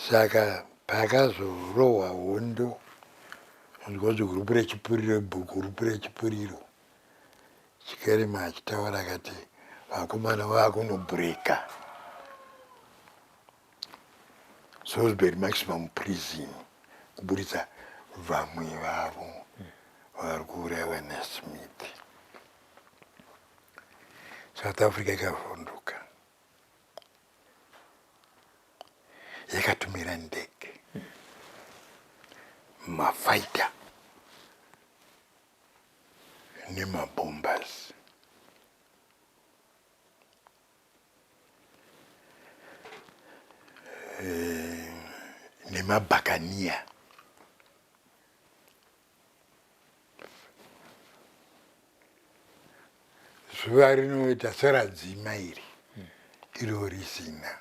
Saka pakazorohwa hondo nzwa gurupu rechipuriro gurupu rechipuriro Chikerema achitaura akati vakomana vakunobreaka Salisbury maximum prison kuburitsa vamwe vavo vari kuuraiwa naSmith. South Africa ikavhunduka yakatumira ndege mafighter nemabombers eh, nemabhakaniya zuva rinoita seradzima iri iro risina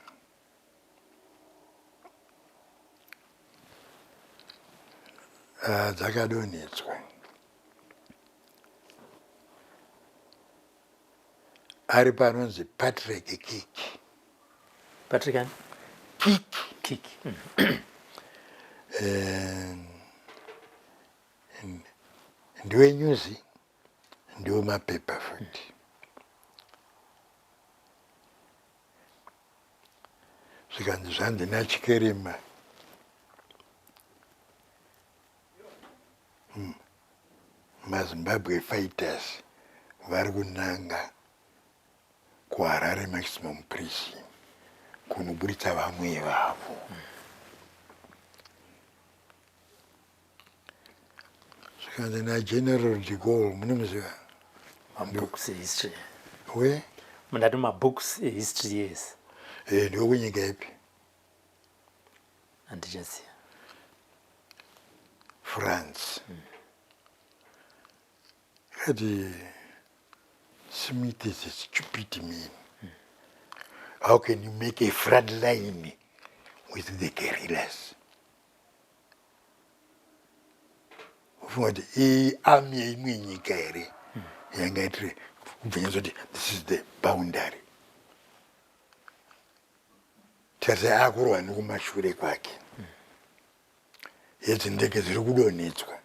ah, dzakadonhedzwa ari panonzi Patrick Kiki. Patrick ani? Kiki. Kiki. Eh, ndiwe nyuzi ndiwe mapepa futi. Zvikanzi zvanzi naChikerema MaZimbabwe fighters vari kunanga kuHarare Maximum Prison kunoburitsa vamwe vavo. Zvikanzi naGeneral de Gaulle, munomuziva? Mabooks ehistory. We? Mundati mabooks ehistory yes. Eh, ndewekunyika ipi? Handichaziva. France. Kati Smith is a stupid man. How can you make a front line with the guerrillas? Ufunga kuti iyi army yeimwe nyika here yanga itiri kubvinyatsa kuti this is the boundary. Tikati akurwa nekumashure kwake. Yedzi ndege dziri kudonhedzwa.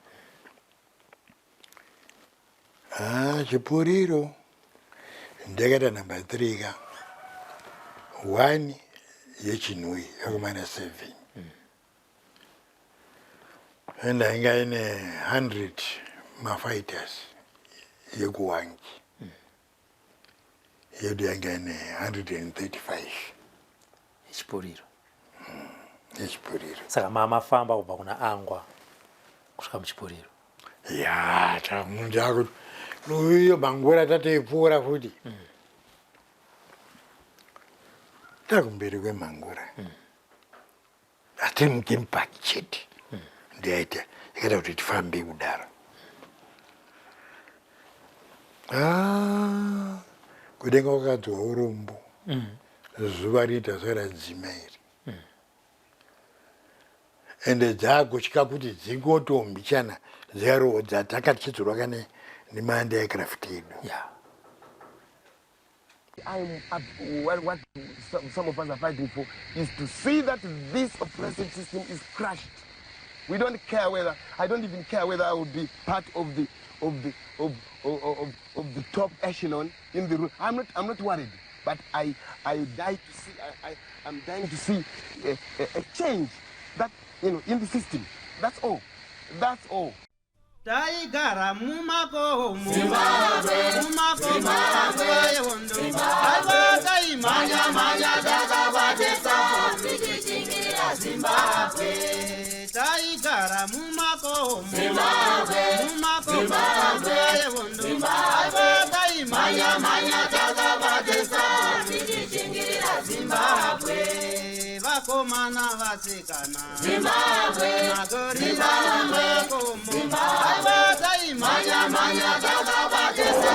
Ah, chipuriro ndakaita number 3 ka. 1 yeChinhoyi yakumana 7. And ainga ine 100 mafighters yekuwangi. Yedu yanga ine 135. Yechipuriro. Yechipuriro. Saka mafamba kubva kuna Angwa kusvika muchipuriro. Ya, tamunja iyo mangura tatoipfuura futi. Takumberi kwemangura. Hatiri mugame park chete. Ndiyaita yakaita kuti tifambe kudaro. Ah, kudenga kwakadzwa urombo. Zuva riita seradzima iri. Ende dzakutya kuti dzingotombichana dzikarohwa dzatakachidzorwa kane nemaanti-aircraft edu. Yeah. I'm, what, what some of us are fighting for is to see that this oppressive system is crushed. We don't care whether, I don't even care whether I will be part of the, of the, of, of, of, of the top echelon in the room. I'm not worried, but I die to see, I'm dying to see a change that, you know, in the system. That's all. That's all. Taigara mumakomo mumakomo nguva yehondo aiwa taimhanya mhanya takabatesa tichishingirira Zimbabwe. Taigara mumakomo mumakomo nguva yehondo aiwa taimhanya mhanya takabatesa tichishingirira Zimbabwe. Vakomana vasikana Zimbabwe, magorira mumakomo aiwa taimhanya mhanya takabatesa.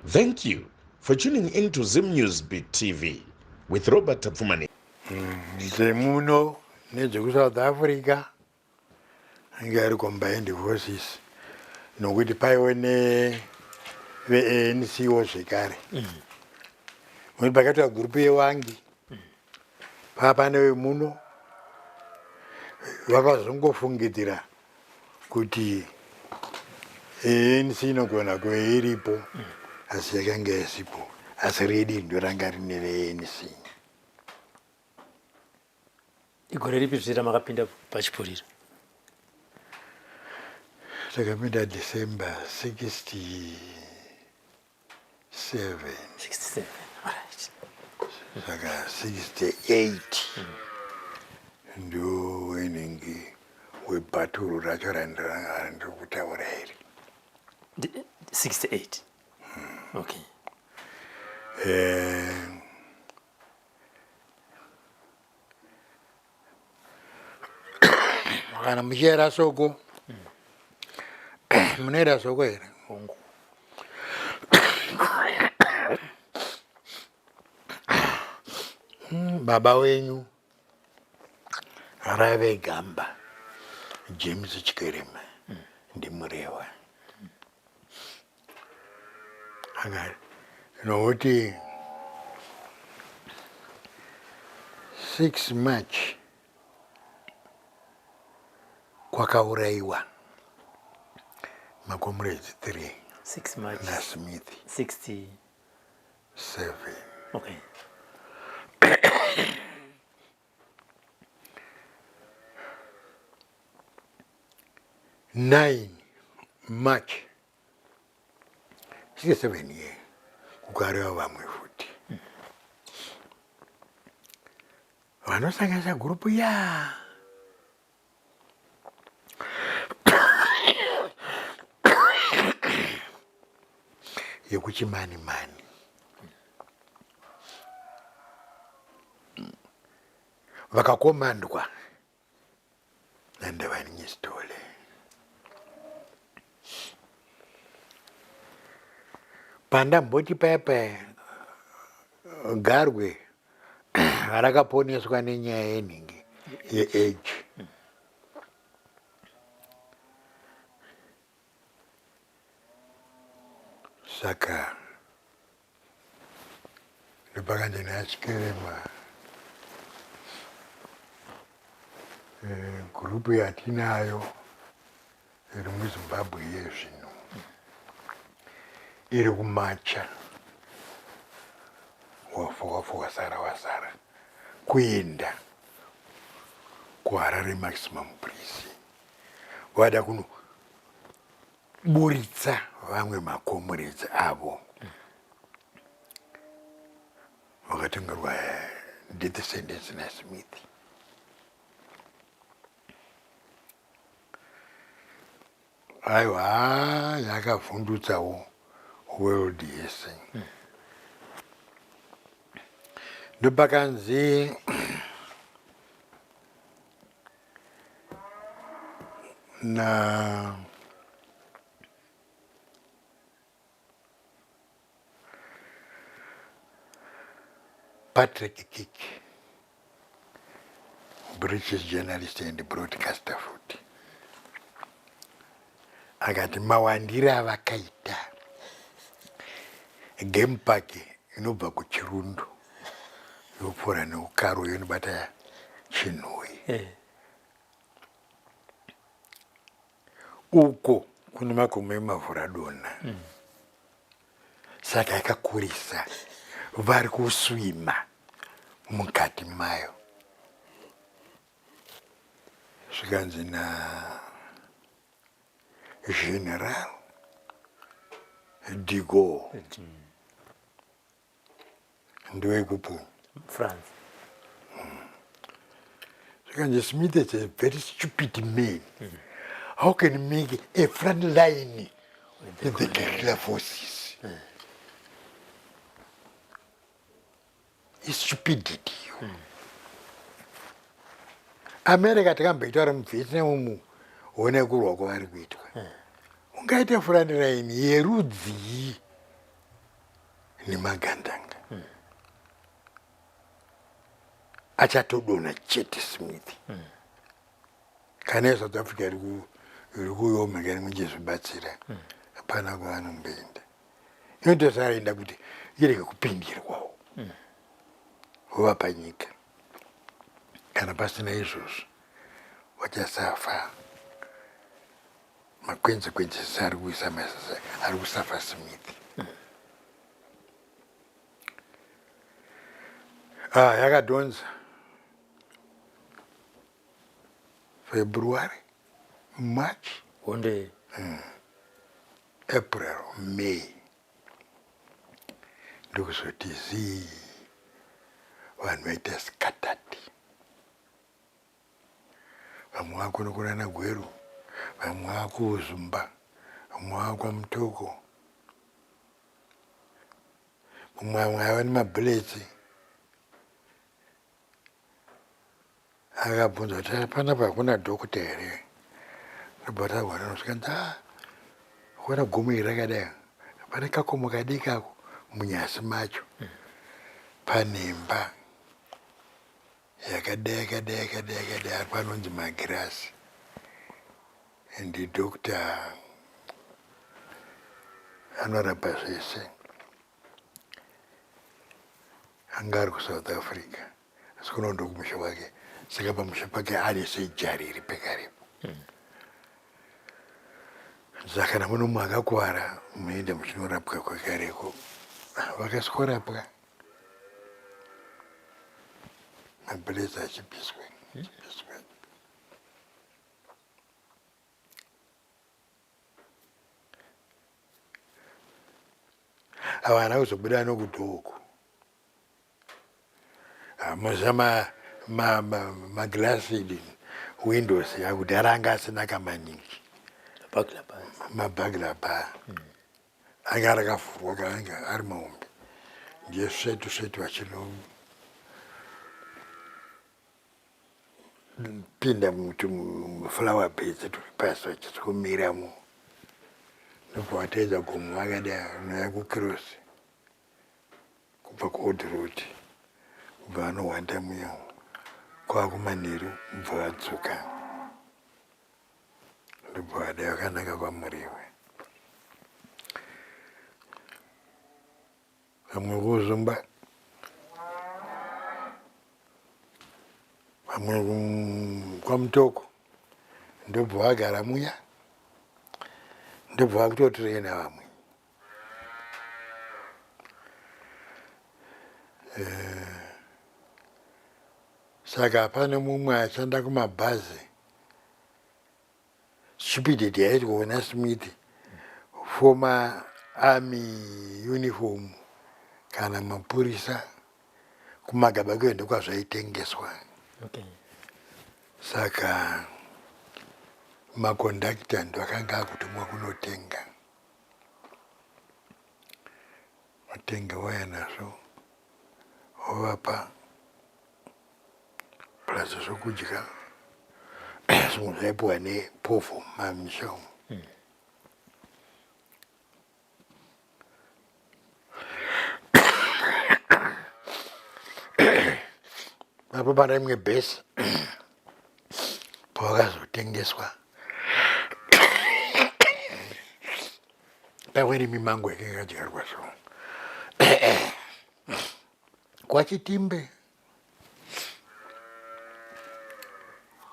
Thank you for tuning in to Zim News Beat TV with Robert Tapfumani. Dzemuno nedzekuSouth Africa inge ari combined forces nokuti paive veANCwo zvekare. Nokuti pakaitwa gurupu yewangi paa pane vemuno vakazongofungidzira kuti ANC inogona kuve iripo asi yakanga isipo asi redi ndoranga rine veANC. Igore ripi zve ramakapinda pachipuriro? Takapinda December 67. 67. Alright. Saka 68 ndo inenge webhaturu racho randiri kutaura iri. 68. Okay. Eh, Kana muchiyera soko munoera soko here? Hongu. Baba wenyu rave gamba James Chikerema ndiMurewa. Aka nokuti 6 March kwakaurayiwa macomrades 3 6 March naSmith 67. Okay. 9 March 67 ye kukareva vamwe futi vanosanganisa gurupu ya yekuchimani mani vakakomandwa naNdavaninye Sithole. Pandamboti paya paya garwe rakaponeswa nenyaya yenhingi yeage. Saka Ndopakanje naChikerema gurupu yatinayo iri muZimbabwe iye zvino iri kumacha wafa wafa wasara wasara kuenda kuHarare Maximum Prison vada kunoburitsa vamwe makomuredzi avo vakatongerwa death sentence naSmith. Aiwa yakavhundutsawo world yese. Ndopakanzi na Patrick Kick, British journalist and broadcaster futi, akati mawandire avakaita game park inobva kuChirundu yopfuura neUkaro yonobata Chinhoyi. Uko kune makomo emavhuradonha. Saka yakakurisa vari kuswima mukati mayo. Zvikanzi na General de Gaulle. Ndewekupi? France. Zvikanzi Smith is a very stupid man. How can you make a front line with the guerrilla forces? Istupidity iyo. America takamboitaura muVietnam umu one kurwa kwavari kuitwa. Ungaite front line yerudzii nemagandanga? Achatodonha chete Smith. Kana yeSouth Africa iri kuyoma kana muchizvibatsira hapana kwaanomboenda. Inoita sarenda kuti irege kupindirwawo vovapa nyika. Kana pasina izvozvo vachasafa makwenzi-kwenzi ari kuisa ari kusafa Smith. Ah, yakadhonza February, March, Honde. April, May. Ndokuzoti zii vanhu vaita scattered. Vamwe vakunokurana Gweru, vamwe vakuUzumba, vamwe vakwaMutoko. Mumwe amwe aiva nemabullets akabvunza kuti ah, panapa hakuna dhokota here ndobva tagwana nosvika nzi ah kuona gomo iri rakadai pane kakomo kadiki ako munyasi macho pane imba yakadai yakadai yakadai yakadai ari panonzi magirasi and doctor anorapa zvese anga ari kusouth africa asi kuno ndokumusha kwake saka pamusha pake ane sejari iri pekarepo saka kana muno mumwe akakuvara munoenda muchinorapwa kwekareko vakaskorapwa mabhulezi achibviswa achibviswa ava haana kuzobuda nokudhoo uku moziva maglass windows akudhara anga asina kamaningi mabhagila bar anga rakavhurwa kaanga ari mahombe ndiye svetu svetu vachino pinda muflower beds turi pasi vachikumiramo ndobva vateedza gomo vakadai rinouya kucross kubva kuold road kubva vanohwanda muya kwava kumanheru kubva vadzoka ndobva vadai vakananga kwamuriwe vamwe kuzumba vamwe kwamutoko ndobva vagara muya ndobva vakutotirena vamwe eh, saka pane mumwe ashanda kumabhazi Stupidity yaitwa na Smith former army uniform kana mapurisa kumagaba kuyo ndokwazvaitengeswa. Okay. Saka makondakita ndo akanga akutumwa kunotenga vatenga waya nazvo vovapa plus zvokudya zvimwe zvaipiwa nepovho mumamisha umu hmm. apo pana imwe bhesi pawakazotengeswa paive nemimango yakanga yakadyarwa so kwachitimbe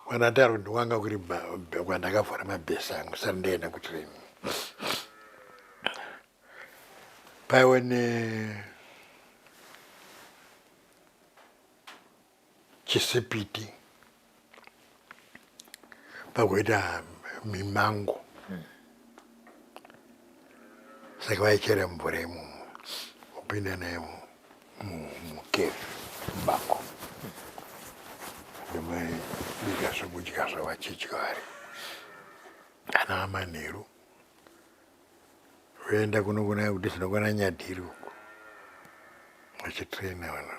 kwanataro ndikwanga kuri kwandakavhura mabhesi angu sati ndaenda kutraining paiwe ne chisipiti pakuita mimango saka vaichera mvura imomo kupinda nayo mucave mubako ndomaibika zvokudya zvavachidya vari kana amanheru voenda kuno kuna kuti zvinokwana nyadhiri uko vachitraina vana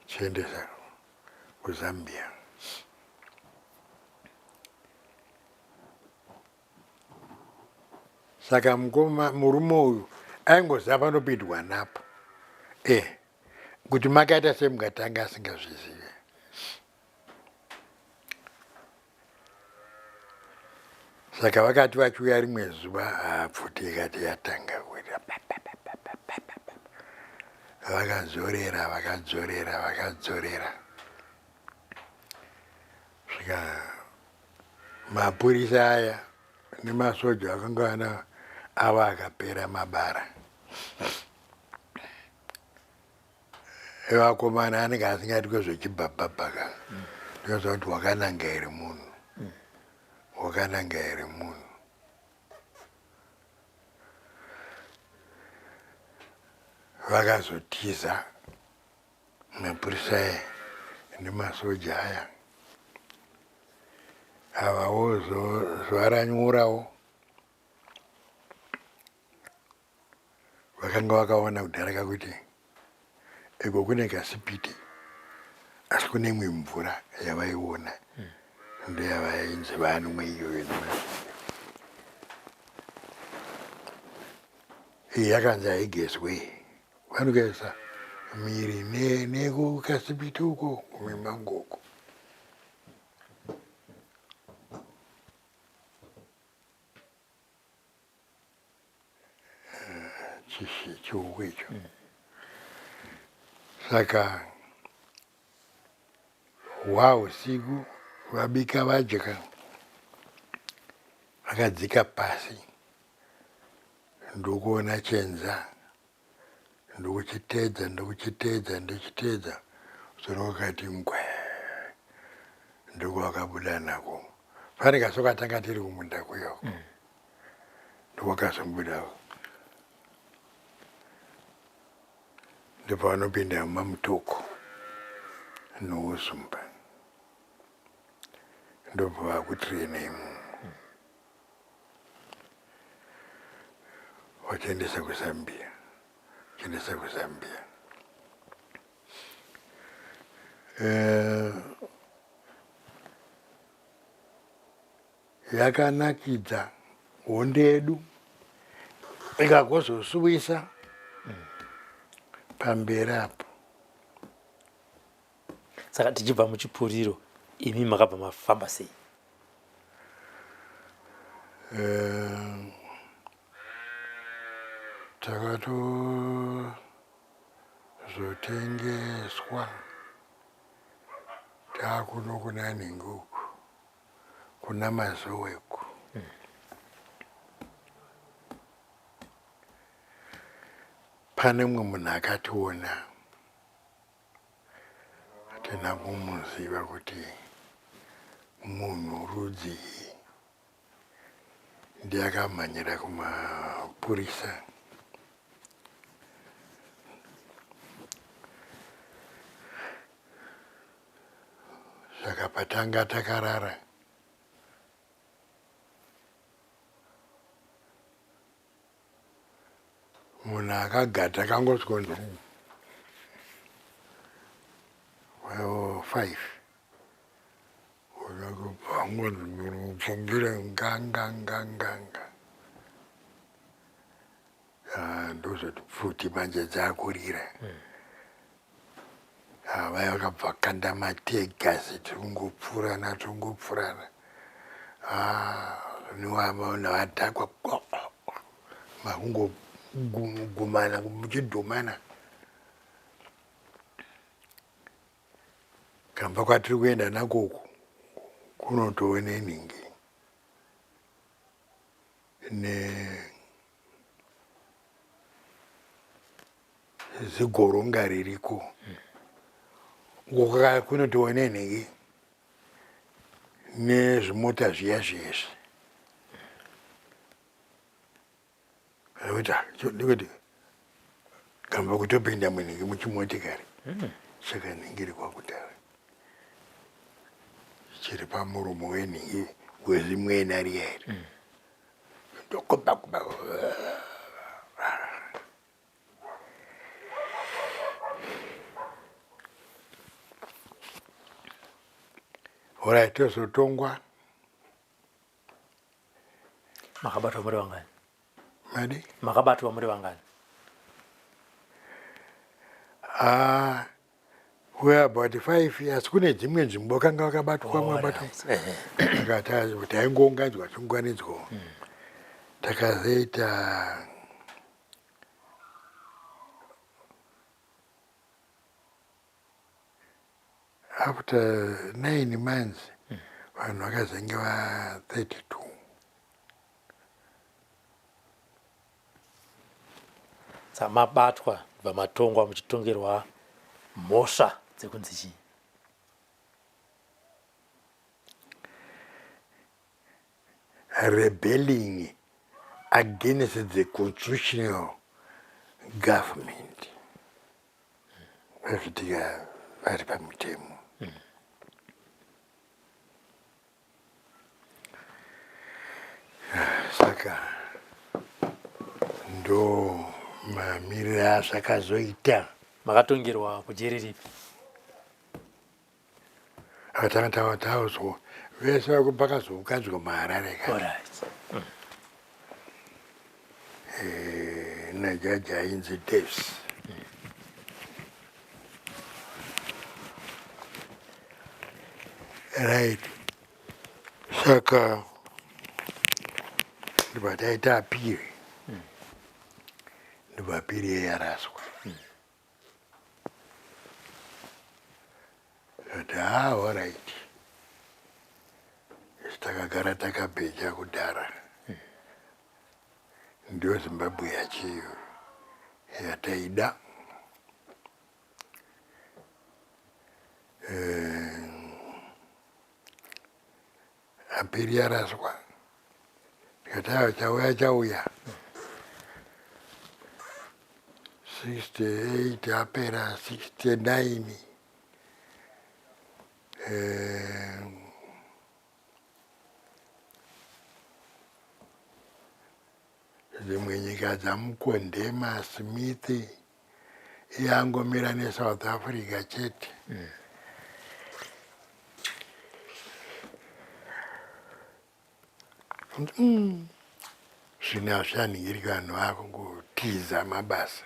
chiendesa kuzambia saka mukoma murume uyu aingoziva panopindwa napo e kuti makaita sei mukatanga asingazvizive Saka vakati vachiuya rimwe zuva, ah, pfuti ikati yatanga kuita vakadzorera vakadzorera vakadzorera svika mapurisa aya nemasoja akanga ana ava akapera mabara evakomana anenge asingadi kwezvechibhabhabha ka ndinoziva kuti wakananga here munhu wakananga here munhu vakazotiza mapurisa aya nemasoja aya avawo zuva ranyurawo Vakanga vakaona kudhara kakuti iko kune kasipiti asi kune imwe mvura yavaiona ndoyavainzi vanwe iyoyo iyi yakanzi haigezwe vanogeza miri nekukasipiti uko kumimango uko. Chihuku icho mm. Saka hwausiku vabika vadya vakadzika pasi ndokuona chenza ndokuchiteedza ndokuchiteedza ndochiteedza musoro wakati ngwe ndokwakabuda nako pane kasoka tanga tiri kumunda kuyoko mm. ndokwakazobuda ndopavanopinda mamutoko nouzumba ndobva vakutirena imomo vachiendesa kuZambia vachiendesa kuZambia eh, yakanakidza hondo yedu ikagozosuwisa pamberi apo. Saka tichibva muchipuriro imi makabva mafamba sei? Eh, takatozotengeswa takuno kuna nhingi uku kuna Mazowe uku. Pane mumwe munhu akationa Hatina kumuziva kuti munhu rudzii ndiye akamhanyira kumapurisa. Saka patanga takarara munhu akagata akangosvika 5 pfumbira nganganganganga ah, ndozoti pfuti manje dzakurira hmm. ah, vaya vakabva kanda mategasi tirikungopfurana tirikungopfurana ah, navadhakwa makungogumana muchidhumana kamba kwatiri kuenda nako uku kunotove nenhingi ne zigoronga ririko uko kunotove nenhingi nezvimota zviya zviyezvi ndikuti gamba kutopinda munhingi muchimotikari hmm. saka nhingi iri kwakutara chiri pamuromo wenhingi wezimwena riya iri hmm. ndokubakuba orai tozotongwa Makabatwa muri vangani? Madi? Makabatwa muri vangani? Ah, We about 5 asi kune dzimwe nzvimbo vakanga vakabatwa vamwe vabatwa taingounganidzwa tichiunganidzwa. Takazoita after 9 months vanhu vakazenge va 32. Samabatwa bva matongwa muchitongerwa mhosva dzekunzi chii? Rebelling against the constitutional government. Vazvitika vari pamutemo. Saka ndo mamiriro azvakazoita. Makatongerwa kujeri ripi? Akatanga tawa tauzwa vese vakazounganidzwa muHarare ka. Alright. Najaji ainzi Davis. Right. Saka ndibva taita apiri. Ndibva apiri yaraswa. Ndati ah, alright. Isu takagara takabheja kudhara. Ndiyo Zimbabwe yacho yataida. Apiri yaraswa. Ndikati aiwa chauya chauya. 68 apera 69. Dzimwe nyika dzamukondema Smith yangomira neSouth Africa chete. Zvino hazvichaningiriki vanhu vakungotiza mabasa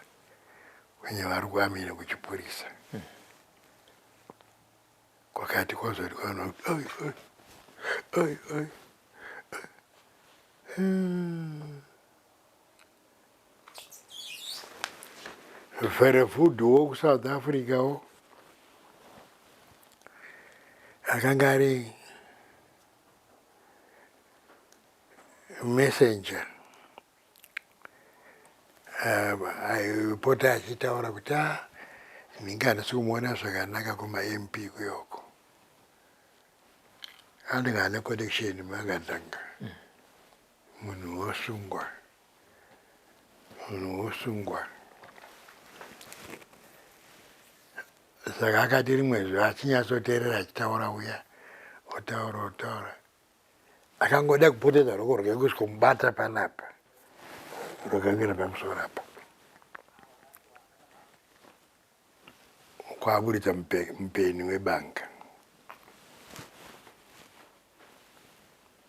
kunye vari kuamire kuchipurisa. Kwakati kwazoti vanhu oi oi oi oi. Verefood wo kuSouth Africa wo akanga ari messenger aipota achitaura kuti ndinge handisi kumuona zvakanaka kumaMP kuyoko. Anenge ane connection makatanga. Munhu wosungwa. Munhu wosungwa. Saka akati rimwe zuva achinyatsoteerera achitaura uya, otaura otaura. Akangoda kupotedza ruoko rwake kusvikomubata panapa. Rwakamira pamusoro apa. Kwaburitsa mupeni webanga.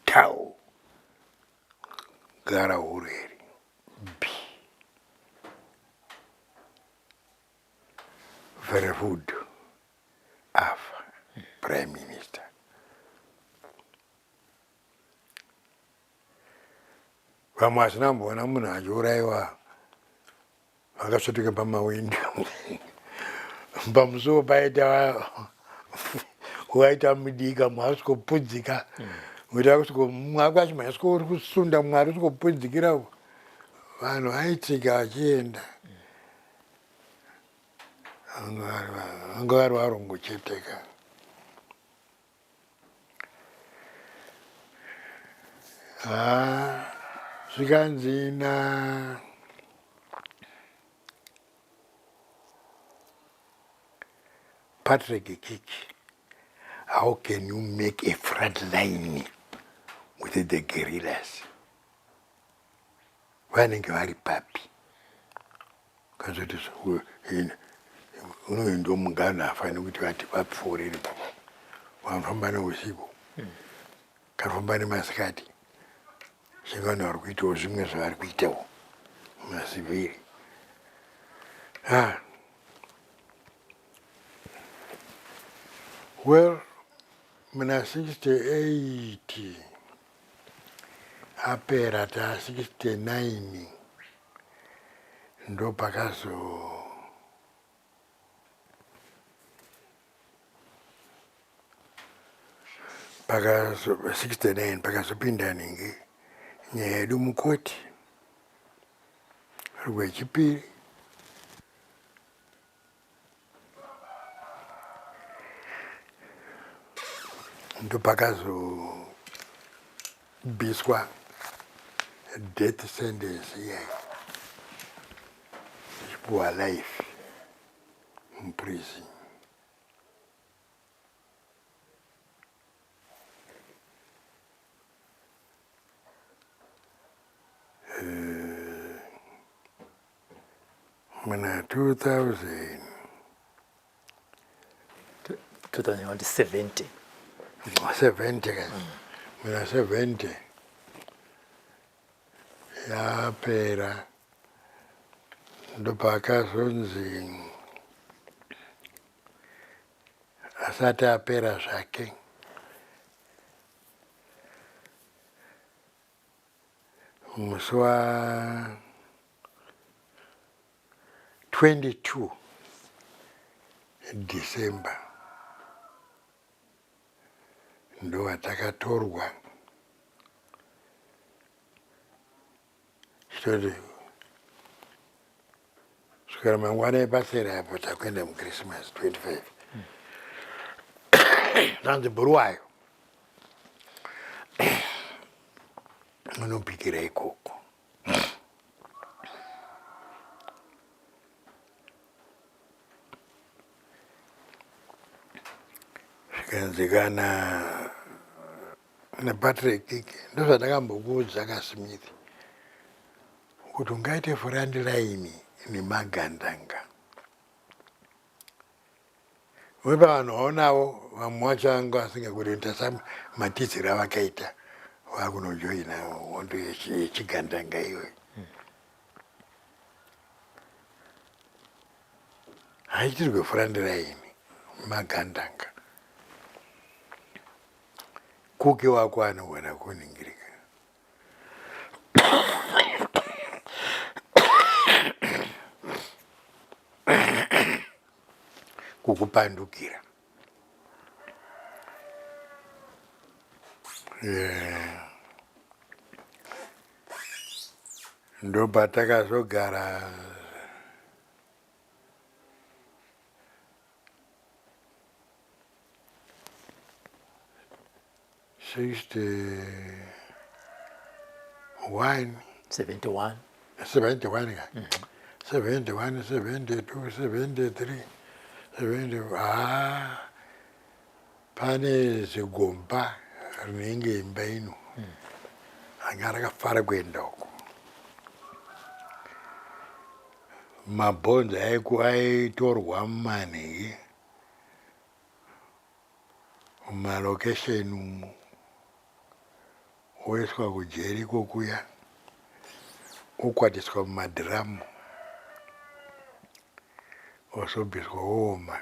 Tau. Gara huru iri. B. Verefood. Afa. Prime Minister. Vamwe vasina kumboona munhu achiurayiwa vakasvetuka pamawindo. Pamusuwo paita waita mudika mwasvikopudzika. Mwita kusviko mumwe achimhanya sviko uri kusunda mumwe ari kusvikopudzikira. Vanhu vaitsika vachienda. Vanga vari varungu chete ka. Zvikanzi na Patrick Kiki, how can you make a front line with the guerrillas? Vanenge vari papi? Kazoti unoenda mungano hafaniri kuti vati vapfuurire papa. Vanofamba neusiku, kanofamba nemasikati. Sengano vari kuitawo zvimwe zvavari kuitawo masiviri. Well, muna 68 apera ta 69 ndopakazo pakazo 69 pakazopinda nhingi nyaya yedu mukoti rwechipiri. Ndopakazobviswa death sentence iyayi, ichipuwa life muprison. Muna 2000. 2070. 70 ka, muna 70 yapera ndopakazonzi asati apera zvake musi wa 22 December ndowatakatorwa chitoti svikira mangwana epasera apo takuenda muChristmas 25, zvanzi bhuruwayo unobikira ikoko. Zvikanzi kana naPatrick, ndozvandakambokuudza kaSmith kuti ungaite front line nemagandanga. Wepa vanhu vaonavo vamwe vacho vanga vasingakuti tasa matiziro avakaita vakunojoina hondo yechigandanga iyoyo. Haitirwe front line magandanga, kuke wako anogona kuningirika kukupandukira. Yeah. Ndopatakazogara 61. 71. 71 ka, 71, 72, 73, 70. Ah, pane zigomba rinenge imba ino anga rakafara kuenda uko. Mabhonzo aitorwa mumanhiki mumalokesheni umu, oiswa kujeri ikokuya, okwatiswa mumadhiramu, ozobviswa wooma.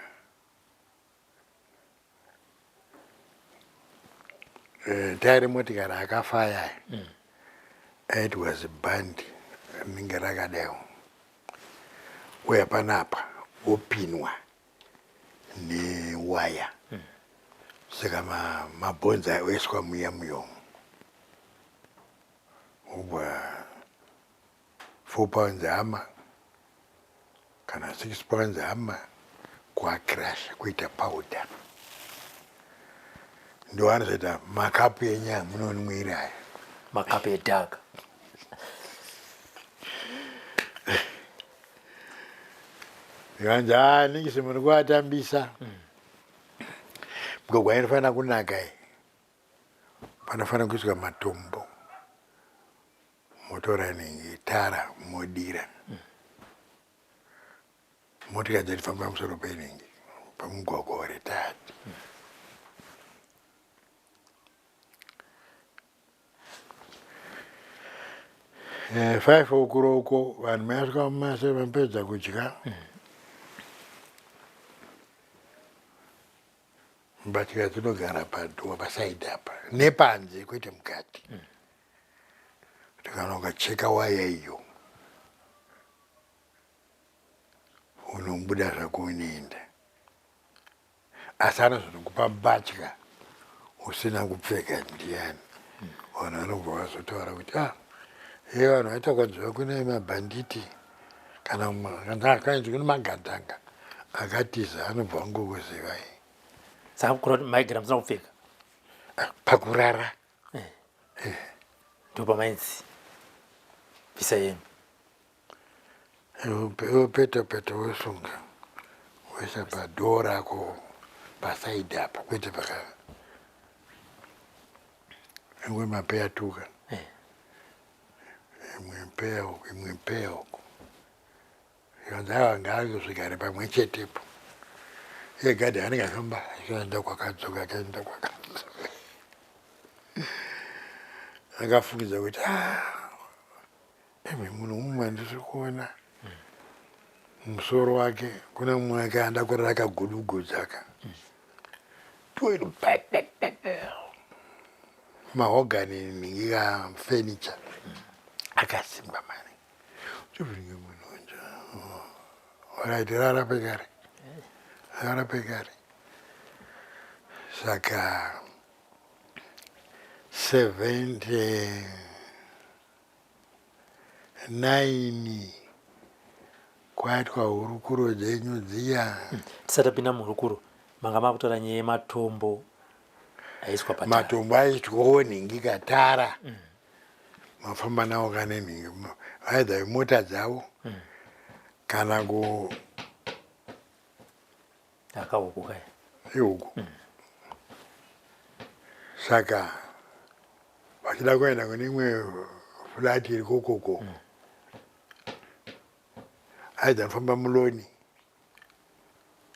Tairi motikari akafaya aitwa zibhandi rinenge rakadaiwo, uya panapa wopinwa newaya, saka mabhonzo aiswa muya muyomo, ubva 4 pounds hammer kana 6 pounds hammer kuacrusha kuita powder, ndo anozoita makapu enyama munonwira aya. Makapu edhaka. Zvikanzi, "Ah, ningisi muri kuvatambisa migwagwa inofanira kunaka iyi, panofanira kuiswa matombo, motora ningi tara modira, motikari dzatifamba pamusoro peningi pamugwagwa waretati." 5 o'clock vanhu maiswa mumase, vapedza kudya. Mbatya dzinogara padoor pasaidi apa nepanze kwete mukati. Kuti kana ukacheka waya iyo unobuda zvako unoenda. Asi anozonokupa mbatya usina kupfeka ndiyani? Vanhu vanobva vazotaura kuti ah, iye vanhu vaita kwanziva kune mabhanditi kana kainzi kune magandanga akatiza anobva angokuzivai. Saka kureva kuti maigara musina kupfeka? Ah, pakurara. Eh. Ndopamainzi bvisa yenu. Iwe peta peta wosunga woisa padhoo rako pasaidi apa kwete paka imwe mapeya tuka eh. Imwe peya uku imwe peya uku zvikanzi aiwa ngaazvigare pamwe chetepo. Iye gadhi anenge afamba achienda kwakadzoka achienda kwakadzoka akafungidza kuti ah, Imi munhu mumwe handisi kuona musoro wake kune mumwe akaenda kurara akagudugudzaka mahogani nhingi ka furniture akasimba mani chivhinge munhu nje alright rara pekare rara pekare saka 79 kwaitwa hurukuro dzenyu dziya. Tisati tapinda muhurukuro, manga makutaura nyaya yematombo aiswa patara. Matombo aitwawo nhingi katara. Mafamba nawo kane nhingi either mota dzavo kana ku Akahuku kaya. Ihuku. Saka vachida kuenda kune imwe flat iri kokoko. Aidza kufamba muloni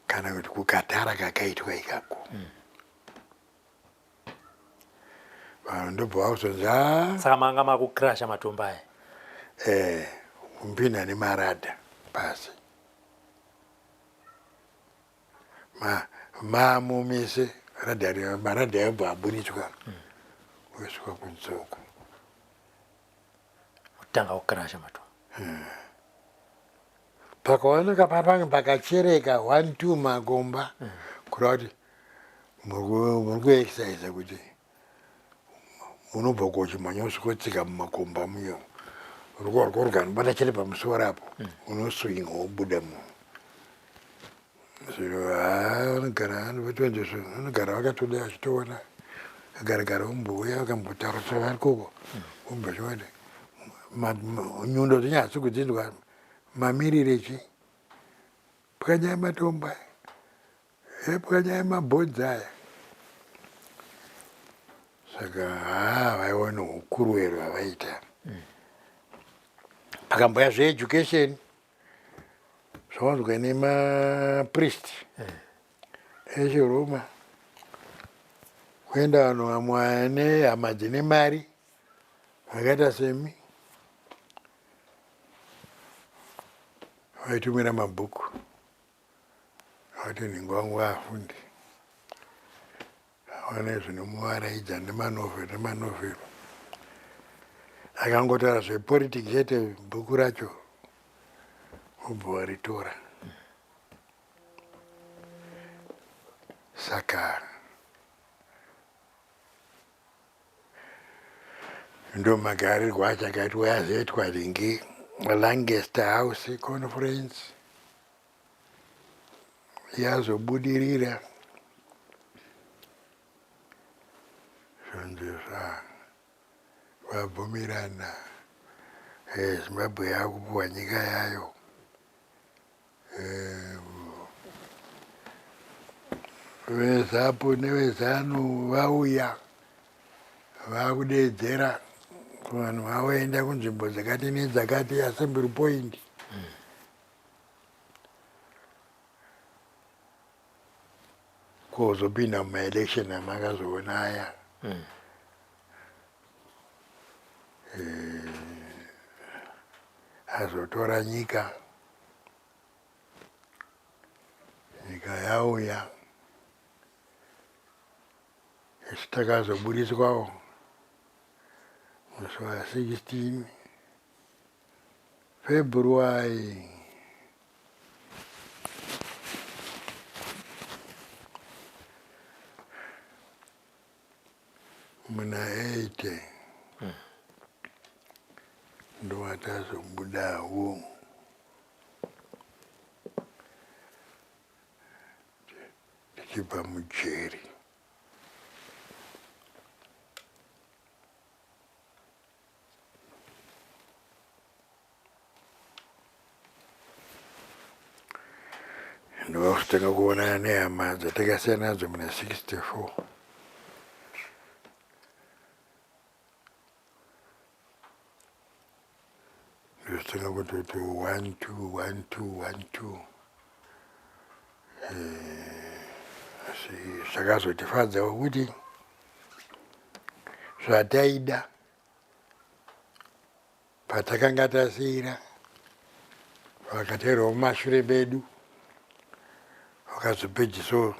kana kuti kukatara kakaitwa ikako. Vanhu ndobva vakuzonzi "Ah, Saka manga makukrasha matombo aya. Eh, kumpinda nemarada pasi. Mamumise maradha yobva aburitswa oiswa kunze uko. Kutanga kukrasha matombo. Pakaoneka papange pakachereka 1 2 makomba kureva kuti muri kuexercise kuti munobva kochimhanya usvikotsika mumakomba muyo ruoko rukanobata chete pamusoro apo unoswinga wobuda mu zviro. Vanogara vanogara vakatoda vachitoona garagara vombouya vakambotaura vari koko vombochiona nyundo dzenyu hasi kudzinzwa mamirire chi pwanyai matombo aya, pwanyai mabhodzi aya. Saka haa vaiona ukuru hwero hwavaita. Pakamboya zveeducation zvawanzwa nemapriest echiRoma kuenda vanhu vamwe vane hama dzine mari vakaita semi vaitumira mabhuku vati nhingo wangu afunde aone zvinomuvaraidza nemanovhero nemanovhero akangotaura zvepolitiki chete bhuku racho wobva waritora. Saka ndo magarirwo acho akaitwa yazoitwa ringi Lancaster House Conference yazobudirira zvonzi vabvumirana Zimbabwe yakupuwa nyika yayo. VeZapu neveZanu vauya vakudeedzera kuvanhu vavoenda kunzvimbo dzakati nedzakati assembly point. Kozopinda mumaelection amakazoona aya. Azotora nyika. Nyika yauya. Isu takazoburitswawo musi wa 16 February muna 80 ndowatazobudawo tichibva mujeri. Ndokutanga kuonana nehama dzatakasiyana nadzo muna 64. Ndotanga kutoti 1 2 1 2 1 2 asi zvakazotifadzawo kuti zvataida patakanga tasiyira vakateerawo mumashure medu vakazopedzisawo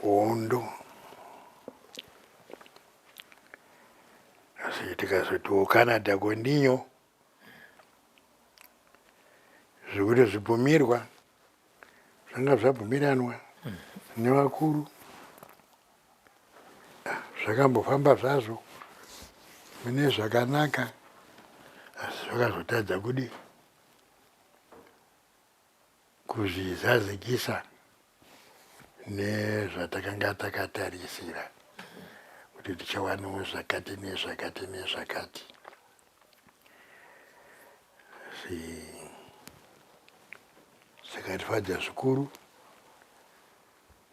hondo asi tikazotiwo Canada kondinyo zvekuti zvibvumirwa zvanga zvabvumiranwa nevakuru zvakambofamba zvazvo mune zvakanaka asi zvakazotadza kudii kuzvizazikisa nezvatakanga takatarisira kuti tichawanawo zvakati nezvakati nezvakati. Asi zvakatifadza zvikuru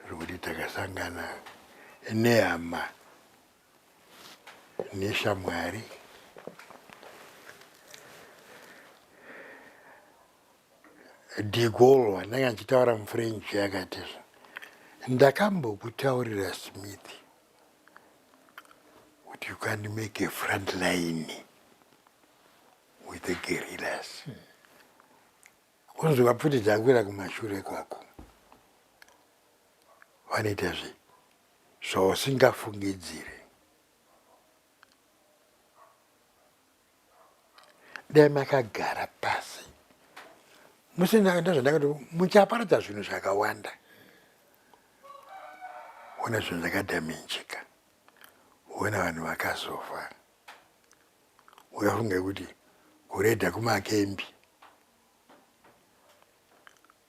zvekuti takasangana nehama neshamwari De Gaulle wandanga ndichitaura muFrench akati ndakambokutaurira Smith kuti you can't make a front line with the guerrillas. Unzwa pfuti dzakwira kumashure kwako vanoita zve zvausingafungidzire. Dai makagara pasi musina ndozvandakati muchaparadza zvinhu zvakawanda. Ona zvinhu zvakadhaminjika, ona vanhu vakazofa. Ukafunga kuti kuredha kumakembi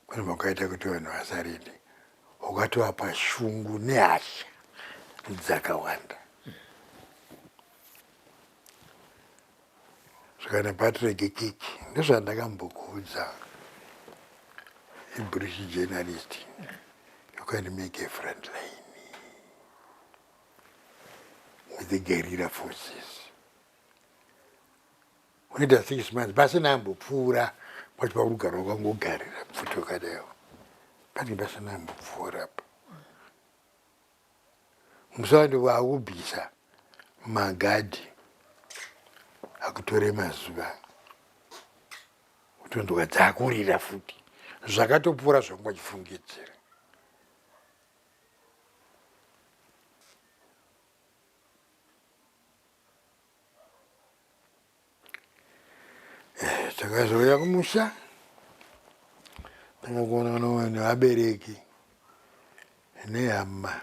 kunobva kwaita kuti vanhu vasarede, ukatovapa shungu nehasha dzakawanda. Zvakana Patrick Kiki ndozvandakambokuudza, iBritish journalist, you can make a front line with the guerrilla forces. Unoita 6 months pasina ambopfuura pacho pakurugara wakangogarira pfuti wakadaiwo panenge pasina ambopfuura pa musawandi wakubvisa magadhi akutore mazuva kutonzwa dzakurira futi zvakatopfuura zvanga uchifungidzira. Takazouya kumusha tanga kuonana nevabereki nehama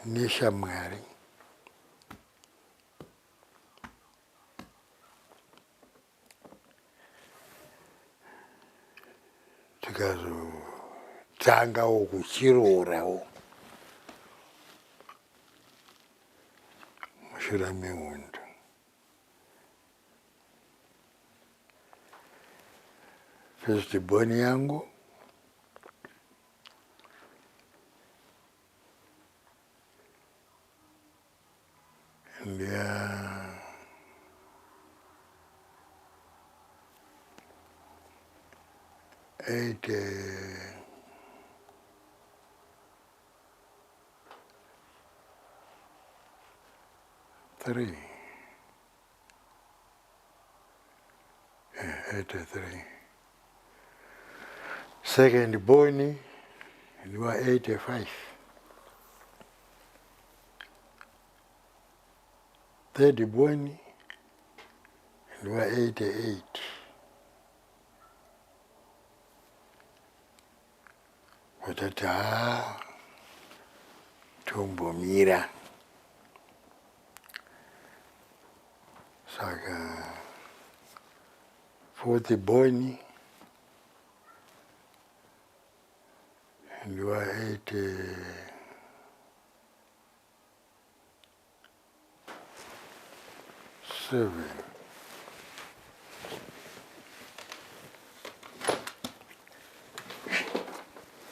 neshamwari. Tikazotangawo kuchiroorawo mushure mehondo. First born yangu ndiya eight 3 83 second born. Ndiwa 85. Third born ndiwa 88. Vatati haa tombomira. Saka fourth born ndiwa 87.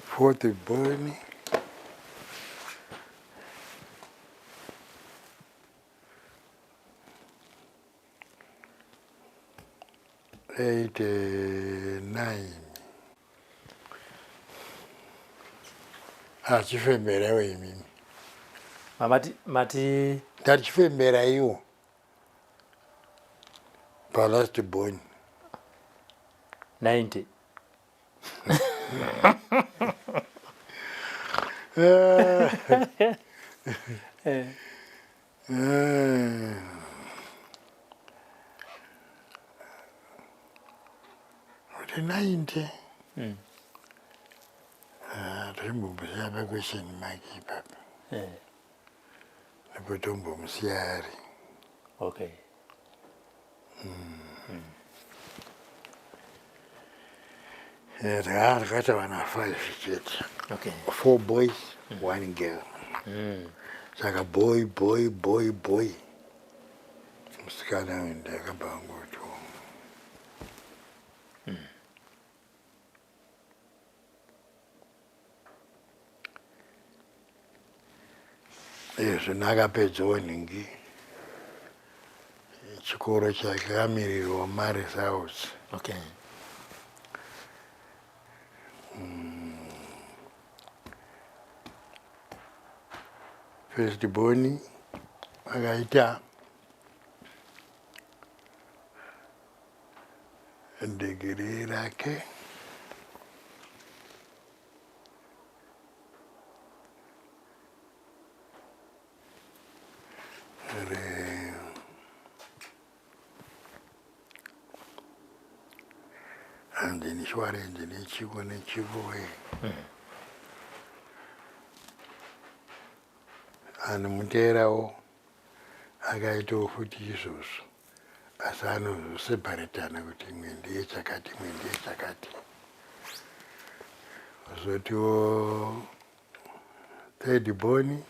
Fourth born 89. Achifembera imimi. Mati mati Ndati chifembera iwo palast born. 90. Kuti 90. Ah, tochimbomusiya paquestion mark ipapa. Nepo tombomusiya ari. Okay. Takaita vana 5 chete. Okay. 4 boys, 1 girl. Saka boy, boy, boy, boy. Musikana uyu ndakabva angoti Izvo nakapedzawo nhingi chikoro chake akamirirwa maresults. Okay. First born akaita degree rake re and insurance nechiko nechiko anomuteerawo akaitawo futi izvozvo asi anozoseparetana kuti imwe ndiye chakati imwe ndiye chakati. Zotiwo third born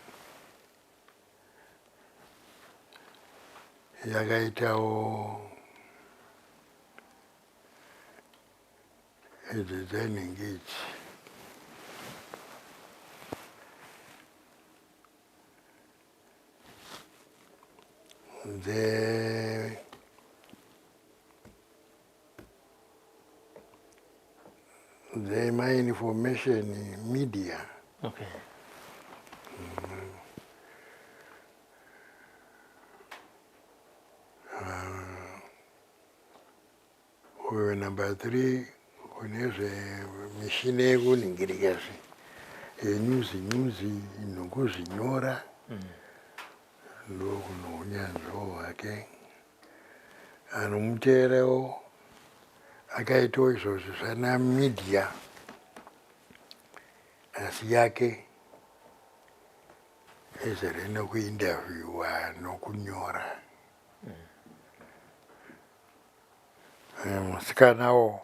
yakaitawo idzi dzenhingi idzi dzemainformation media. Okay. Uyu number 3 kune zvemishini yekuningirika zve yenyuzi nyuzi nokuzvinyora ndokuno unyanzviwo hwake. Anomuteerawo akaitawo izvozvo zvana media asi yake izere nekuinterviewa nokunyora. Musikanawo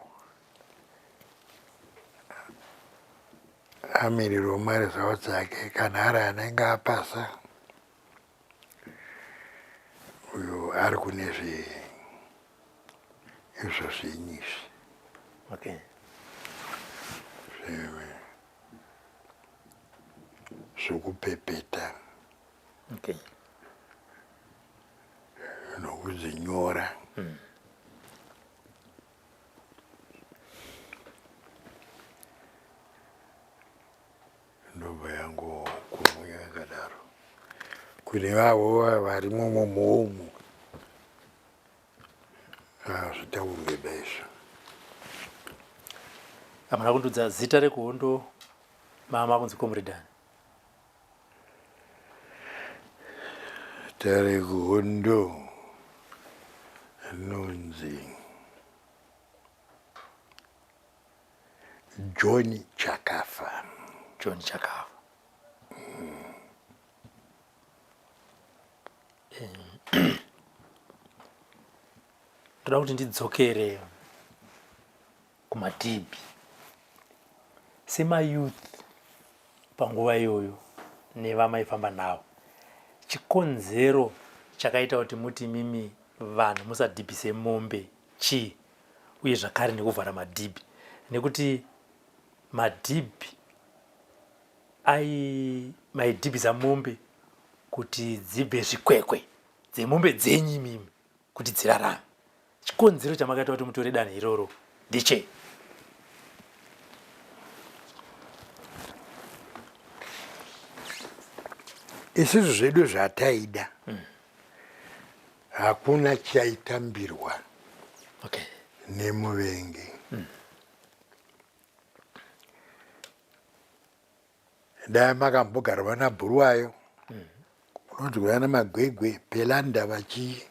amirirwa maresults ake kana ari anenge apasa uyo ari kune zve izvo zvenyu izvi. Okay. Zvokupepeta. Okay. Nokudzinyora. Ndobva yangokumwe yakadaro. Kune vavo varimo mumomo hazvitaurwe baizvo. Hamuna kundudza zita rekuhondo Mama kunzi comrade ani? Tari kuhondo anonzi John Chakafa. John Chakafa. Ndoda kuti ndidzokere kumadhibhi semayouth panguva iyoyo nevamaifamba navo. Chikonzero chakaita kuti muti imimi vanhu musadhibhise mombe chii uye zvakare nekuvhara madhibhi nekuti madhibhi ai maidhibhisa mombe kuti dzibve zvikwekwe dzemombe dzenyu imimi kuti dzirarame. Chikonzero chamakaita kuti mutore danho iroro ndechei? Isusu zvedu zvataida hakuna chaitambirwa Okay. nemuvengi. Dai makambogarwa naBhuruwayo kunonzi kuya naMagwegwe Pelanda vachii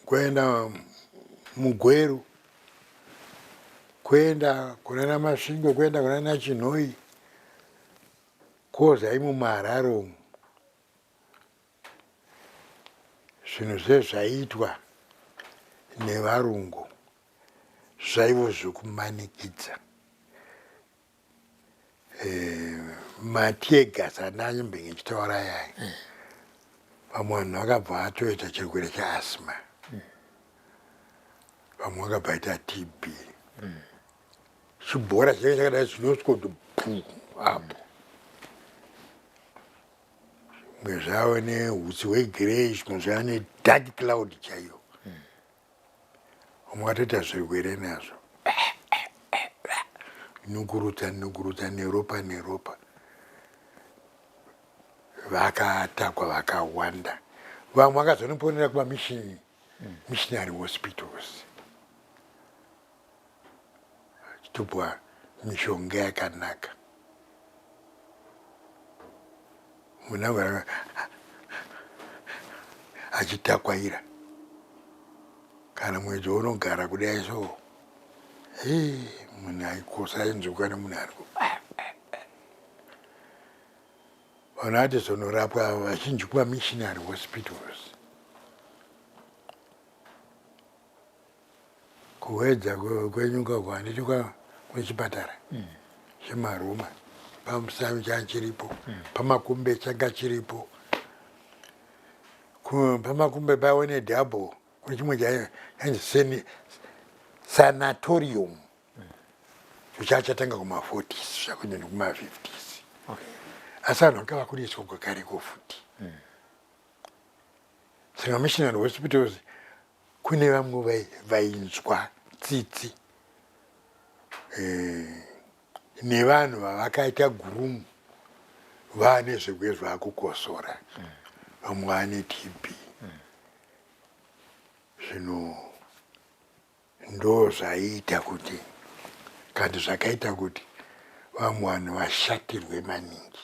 kuenda muGweru kuenda kunana Masvingo kuenda kunana Chinhoyi koza imo muHarare umu zvinhu zvezvaiitwa nevarungu zvaivo zvekumanikidza eh, mateargas andaimbenge ndichitaura ayaya vamwe vanhu vakabva vatoita chirwere cheasthma vamwe vakabva vaita tb chibhora chinenge chakadai chinosvika kuti pu apo zvimwe zvave nehutsi hwegrey zvimwe zvave nedark cloud chaiyo Vamwe vatoita zvirwere nazvo. Nukurutsa nukurutsa neropa neropa. Vakatakwa vakawanda. Vamwe vakazonoponera kumamishini missionary hospitals. Vachitopuwa mishonga yakanaka. Munhu achitakwaira kana mwedzi unogara kudai so hee munhu aikosa ainzwikwa nemunhu ari vanhu atizonorapwa vazhinji kumamissionary hospitals Kuwedza kwenyuka uko handiti kwechipatara mm. chemaroma pamusavi changa chiripo mm. pamakumbe changa chiripo pamakumbe paive nedouble kune chimwe chainzi sanatorium mm. chachatanga kuma-forties zvakunyanya kuma-fifties okay. asi vanhu vanga vakuriswa kwakareko futi mm. saka missionary hospitals Kune vamwe vainzwa tsitsi eh, nevanhu vavakaita gurumu vane zvirwere zvakukosora vamwe vane TB zvino ndo zvaiita kuti kandi zvakaita kuti vamwe vanhu vashatirwe maningi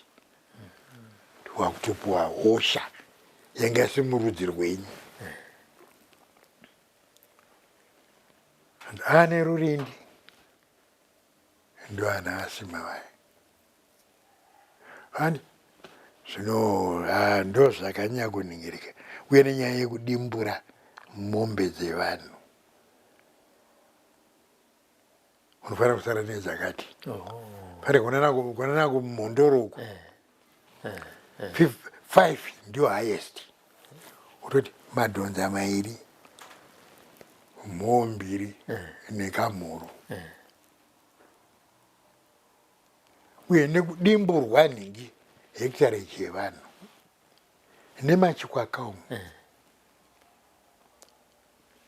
wakutopuwa hosha yanga isi murudzi rwenyu ane rurindi ndo ana asima vaya ani zvino ndo zvakanyanya kuningirika uye nenyaya yekudimbura mombe dzevanhu unofanira kusara nedzakati pane kuonana kumhondoro uku eh, eh, eh. Five ndiyo highest utoti madhonza mairi mhoo mbiri nekamhuru uye nekudimburwa nhingi hekitareji yevanhu nemachikwaka umu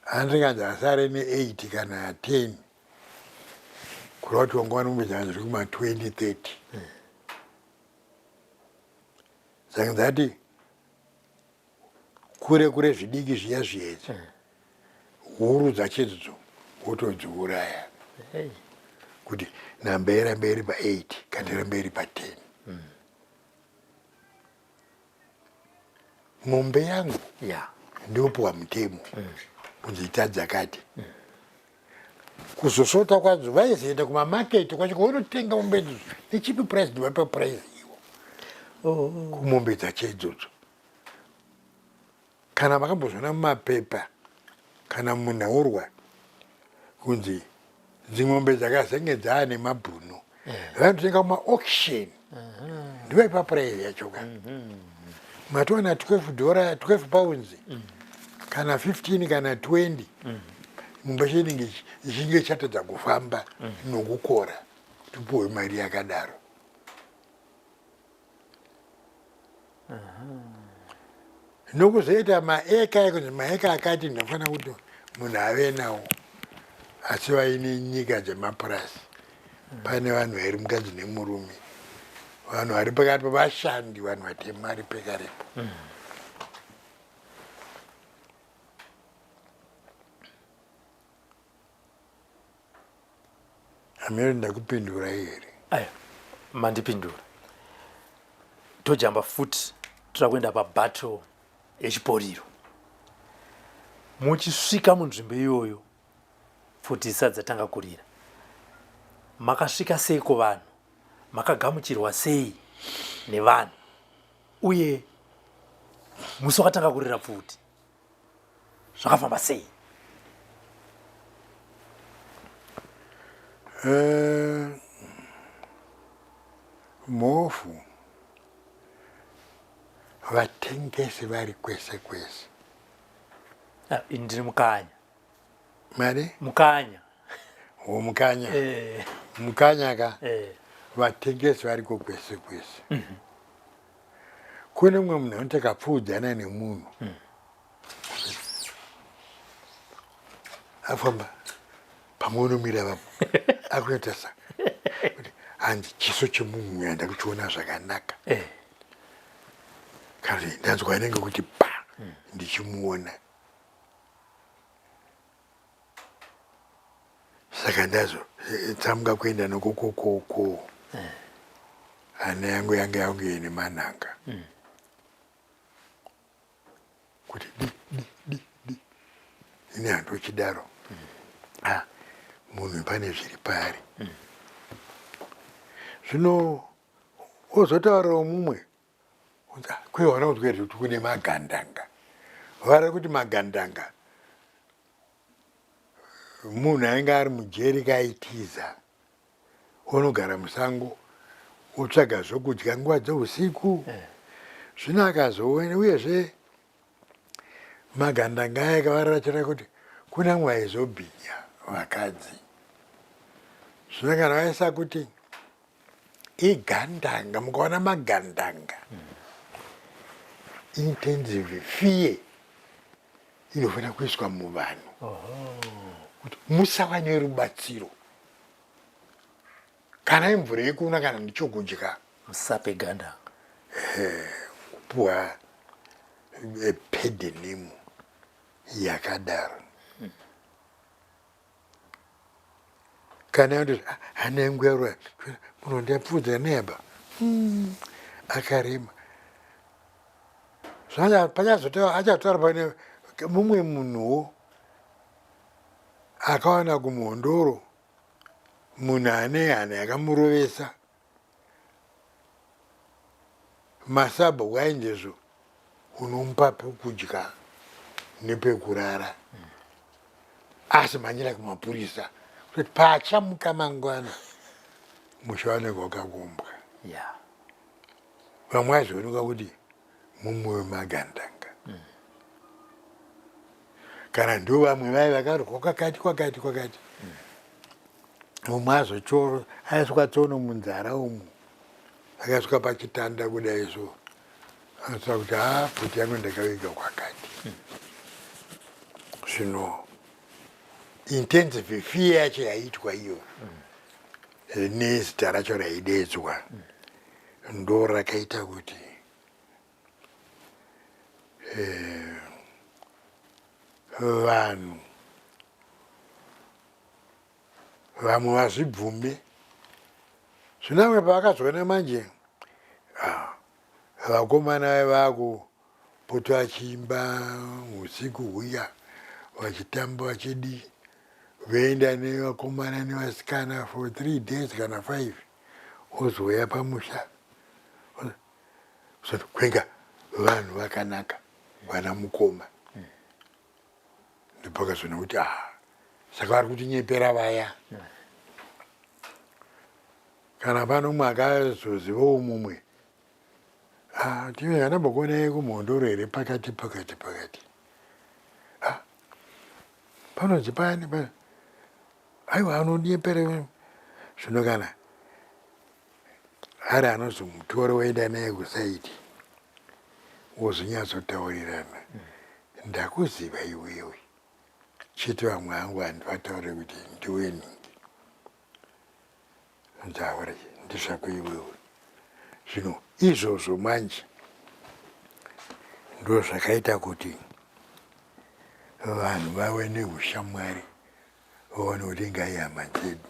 Handinganzi asare ne 8 kana 10 kureva kuti wanga wanombe dzanga dziri kuma 20 30 dzanga dzati kure kure zvidiki zviya zviedza huru dzacho idzodzo wotodziuraya. Kuti namba irambe iri pa8 kana irambe iri pa10. Mombe yangu ndopuwa mutemo kunzi ita dzakati. Kuzosota kwadzo vaizoenda kumamaketi kwacho kunotenga mombe idzodzo nechipi price, ndovapa price iwo kumombe dzacho idzodzo. Kana makambozviona mumapepa kana munhaurwa kunzi dzimombe dzakazenge dzaane mabhunu, vanotenga kumaauction, ndovaipa price yacho ka. Matowana 12 dollar, 12 pounds kana 15 kana 20. Mombe yacho inenge ichinge ichatadza kufamba nokukora, tipuwe mari yakadaro. Nokuzoita maeka ekunzi maeka akati ndinofanira kuti munhu ave nawo, asi vaine nyika dzemapurasi pane vanhu vari mukadzi nemurume, vanhu vari pakati pevashandi, vanhu vatema vari pekarepo. Amiro, ndakupindurai here? Aya, mandipindura. Tojamba futi, toda kuenda pabattle yeChiporiro. Muchisvika munzvimbo iyoyo, pfuti dzisati dzatanga kurira, makasvika sei kuvanhu? Makagamuchirwa sei nevanhu? Uye musi wakatanga kurira pfuti zvakafamba sei? Mhofu vatengesi vari kwese kwese. Ah, ini ndiri Mukanya. Mari? Mukanya. O, Mukanya. Mukanya ka. Vatengesi variko kwese kwese. Kune mumwe munhu anoti akapfuudzana nemunhu, afamba pamwe unomira vapo akunoita sa kuti hanzi chiso chemunhu uyu handakuchiona zvakanaka, kana kuti ndanzwa anenge kuti pa ndichimuona, saka ndazo tsamuka kuenda nokokokoko. Hana yangu yanga yangu ine manhanga kuti di di di di, ini handochidaro. Ah, munhu pane zviri paari. Zvino ozotaurawo mumwe kwewana kunzwa here kuti kune magandanga? Vari kuti magandanga munhu ainge ari mujeri kaitiza, onogara musango, otsvaga zvokudya nguva dzeusiku. Zvino akazoona uyezve magandanga aya kavarachira kuti kuna mwe aizobhinya vakadzi. Zvino kana vaisa kuti igandanga, mukaona magandanga, intensive fear inofanira kuiswa muvanhu kuti musawa nerubatsiro, kana imvura yekunwa, kana ndichokudya. Musape gandanga. Kupuwa pedenimu yakadaro. Kana yandoti hana yangu yarura, munhu ndapfuudza neaba akarema. Pachazotaura achataura pane mumwe munhuwo akawana kuMhondoro munhu ane hana yakamurovesa masabhuku ainjezvo, unomupa pekudya nepekurara, asi mhanyira kumapurisa kuti paachamuka mangwana musha wanenge wakakombwa. Vamwe azoonekwa kuti mumwe wemagandanga, kana ndo vamwe vai vakarwa kwakati kwakati kwakati. Mumwe azochoro aiswa tsono munzara umu, akasvika pachitanda kudai so, anotaura kuti ha, pfuti yangu ndakaviga kwakati. Zvino intensive fear yacho yaitwa iyo nezita racho raidedzwa ndo rakaita kuti vanhu Vamwe vazvibvume. Zvino vamwe pavakazoona manje ah, vakomana vaiva vakupota vachiimba usiku huya vachitamba vachidii voenda nevakomana nevasikana for three days kana five ozouya pamusha so kwenga vanhu vakanaka vana mukoma ndopakazoona kuti ah saka vari kutinyepera vaya kana pano umwe akazozivawo mumwe ah, tive andambokuonai kumhondoro here pakati pakati pakati ah, panonzi pani aiwa anonyepera zvino kana ari anozomutora woenda naye kusaidi wozonyatsotaurirana ndakuziva iwewe chete vamwe hangu handivataure kuti ndiwe nhingi nzaure ndizvako iwewe zvino izvozvo manje ndo zvakaita kuti vanhu vave neushamwari vaone kuti ingaihama dzedu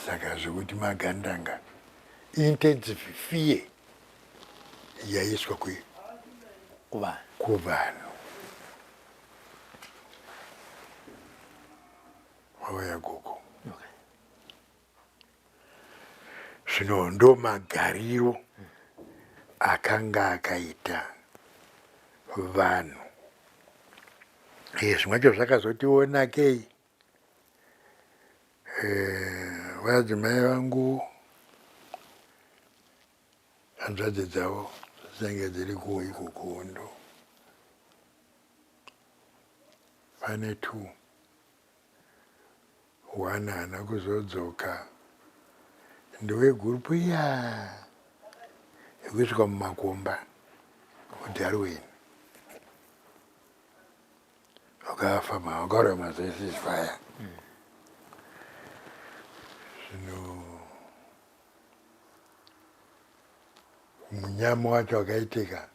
Saka zvekuti magandanga intensive fear yaiswa kuvanhu wauya gogo zvino ndo magariro akanga akaita vanhu zvimwe zvacho zvakazotionakei Eh, vadzimai vangu hanzvadzi dzavo dzinenge dziri kuiko kuhondo pane two one haana kuzodzoka ndewegurupu iya yekuiswa mumakomba kudarwin Wakafa ma wakauraya maceasefire. Zvino munyama wacho wakaitika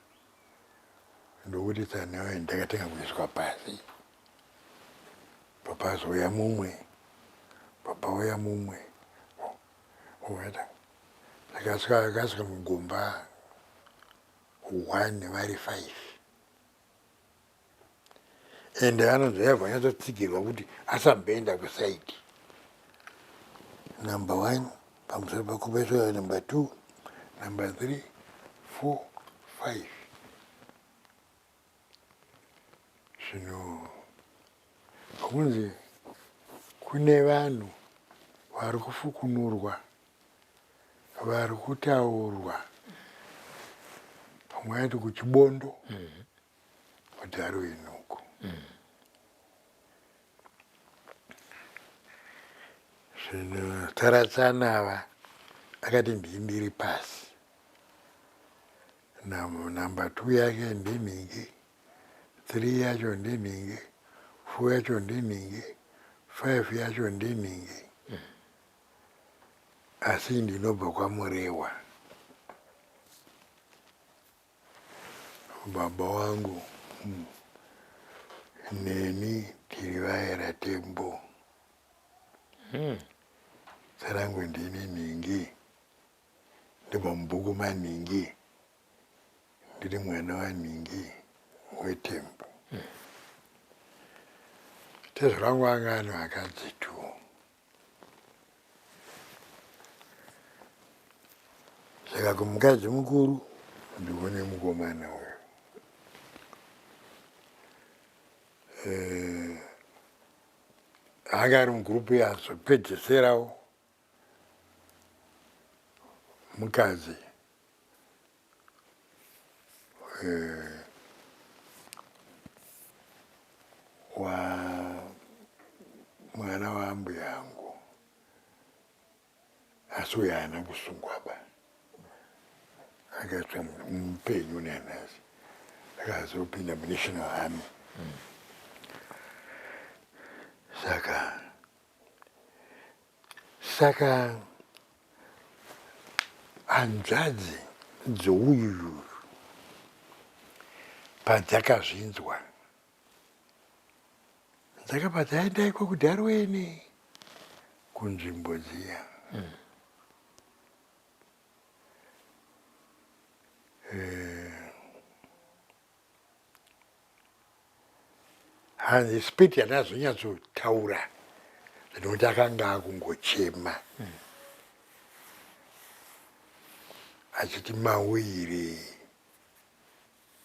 ndokuti tsanewe ndakatanga kuiswa pasi papazouya mumwe papauya mumwe weta akasvika akasvika mugomba one vari five ende anonzi yabva anyatsotsigirwa kuti asamboenda kusaidi number one pamusoro pakupaiswa number two number three four five zvino pakunzi kune vanhu vari kufukunurwa vari kutaurwa pamwe yaiti kuchibondo mm -hmm. kuDarwin uko mm. Zvino Taratsana ava akati ndindiri pasi number two yake ndinhingi three yacho ndinhingi four yacho ndinhingi five yacho ndinhingi mm. Asi ndinobva kwaMurewa. Baba wangu neni tiri vaera tembo. Zita rangu ndini Nhingi. Ndobva mubhuku maNhingi. Ndiri mwana waNhingi wetembo. Tezvara wangu anga ane vakadzi two. Saka kumukadzi mukuru ndikune mukomana uyu. Eh, anga ari mugurupu yazopedzeserawo mukadzi eh, wa mwana waambuya angu asi uyo haana kusungwa ba akaitwa mupenyu nanhasi akazopinda munational army mm. saka Saka hanzvadzi dzouyuyu padzakazvinzwa Dzakabva dzaenda iko kuDarweni kunzvimbo dziya. Eh, hanzi speed yandazonyatsotaura zvinokuti akanga akungochema achiti mawire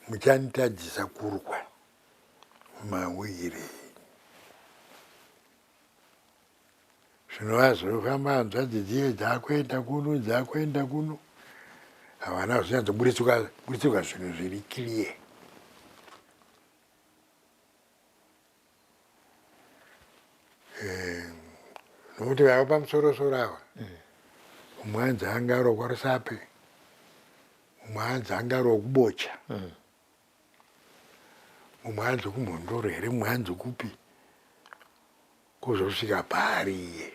muchanditadzisa kurwa mawire. Zvino vazofamba hanzvadzi dziye dzakuenda kuno dzakuenda kuno havana kuzonyatsoburitsirwa zvinhu zviri clear. Eh, nokuti vaiva pamusorosoro ava umwe hanzi anga ari wekwaRusape umwe hanzi anga ari wekuBocha mumwe hanzi kuMhondoro here mumwe hanzi kupi kuzosvika paari iye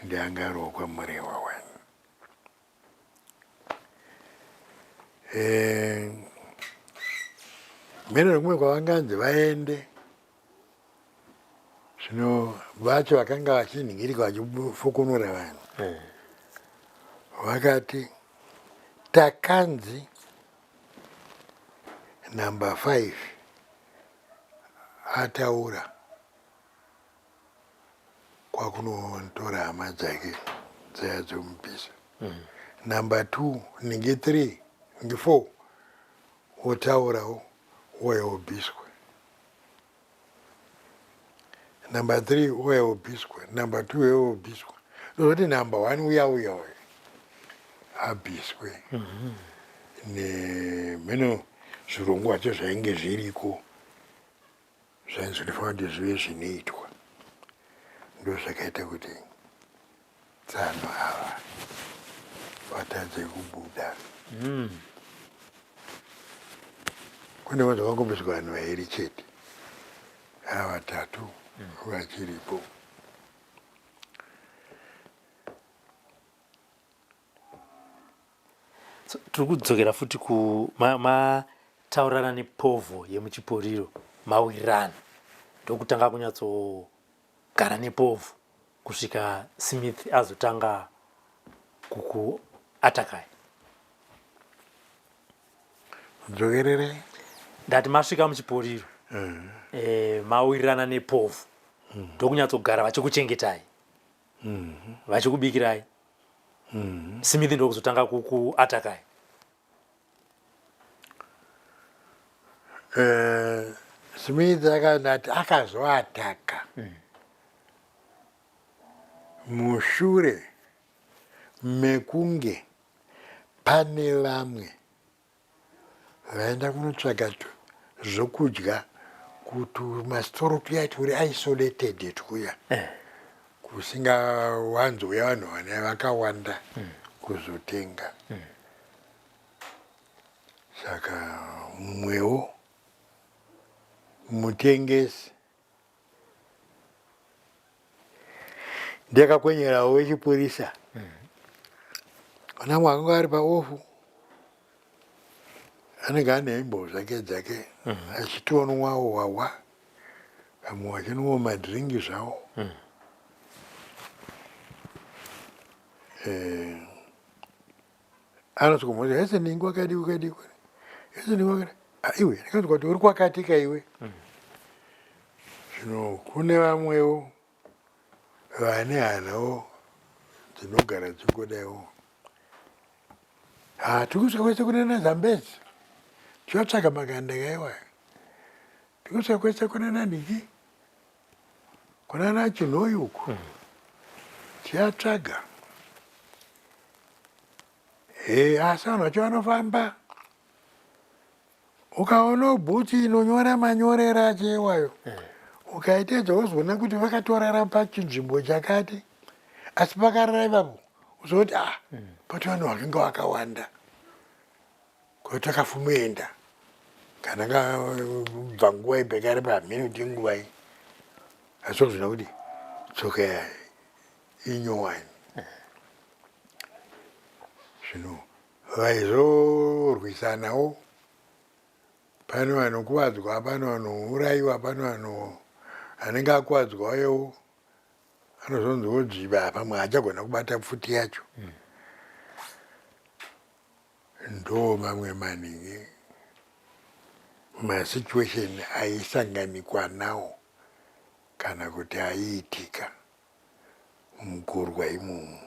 ende anga ari wekwaMurewa wani. Eh, mheno nekumwe kwavanganzi vaende zvino vacho vakanga vachinhingirika vachifokonora vanhu vakati takanzi number 5 ataura kwakunotora hama dzake dzaya dzomupisa mm. Number 2 ninge 3 ninge 4 wotaurawo wouya wobviswa. Number 3 wouya wobviswa. Number 2 uya wobviswa. Ndozoti number 1 uya uya uya abviswe. Nemheno zvirongwa zvacho zvainge zviriko zvainzi zvinofanira kuti zvive zvinoitwa. Ndozvakaita kuti tsano ava vatadze kubuda. Kune vanhu vakangobviswa vanhu vairi chete, ava vatatu vachiripo. So, tiri kudzokera futi ku mataurirana nepovho yemuchiporiro mawirirana ndokutanga kunyatsogara nepovho kusvika Smith azotanga kukuatakai. Dzokerere. Ndati masvika muchiporiro mawirirana nepovho ndokunyatsogara vachikuchengetai vachikubikirai. Smith ndokuzotanga kukuatakai. Smith akanati akazoataka mushure mekunge pane vamwe vaenda kunotsvaga zvokudya kutumasitoro tuya turi isolated twuya kusingawanzouya vanhu vane vakawanda kuzotenga. Saka mumwewo mutengesi ndakakwenyerawo wechipurisa ona mwakanga ari paofu anenge ane hembo zvake dzake achitonwawo hwahwa vamwe vachinwawo madhiringi zvavo. Eh, anosvika hese ningi wakadii wakadii hese ningi wakadii. Ah, iwe ndakanzwa kuti uri kwakatika iwe. Zvino kune vamwewo vane hanawo dzinogara dzingodaiwo. Ha, tiri kusvika kwese kunana Zambezi tichivatsvaga maganda kaiwaya. Tiri kusvika kwese kunana Niki kunana Chinhoyi uku tichivatsvaga. He, asi vanhu vacho vanofamba. Ukaona bhutsu inonyora manyorero acho iwayo ukaiteedza wozoona kuti vakatorara pachinzvimbo chakati asi pakarara ipapo uzoti ah pati vanhu vakanga vakawanda ko takafumoenda kana kabva nguva ipi kari pamhene kuti inguvai asi wakuzoona kuti tsoka inyowani zvino Vaizorwisanawo, pane vanokuvadzwa, pane vanourayiwa, pane vano Anenge akuwadzwa wayewo anozonzi wodzviva pamwe haachagona kubata pfuti yacho. Ndo mamwe maningi masituation aisanganikwa nawo kana kuti aiitika mukurwa imomo.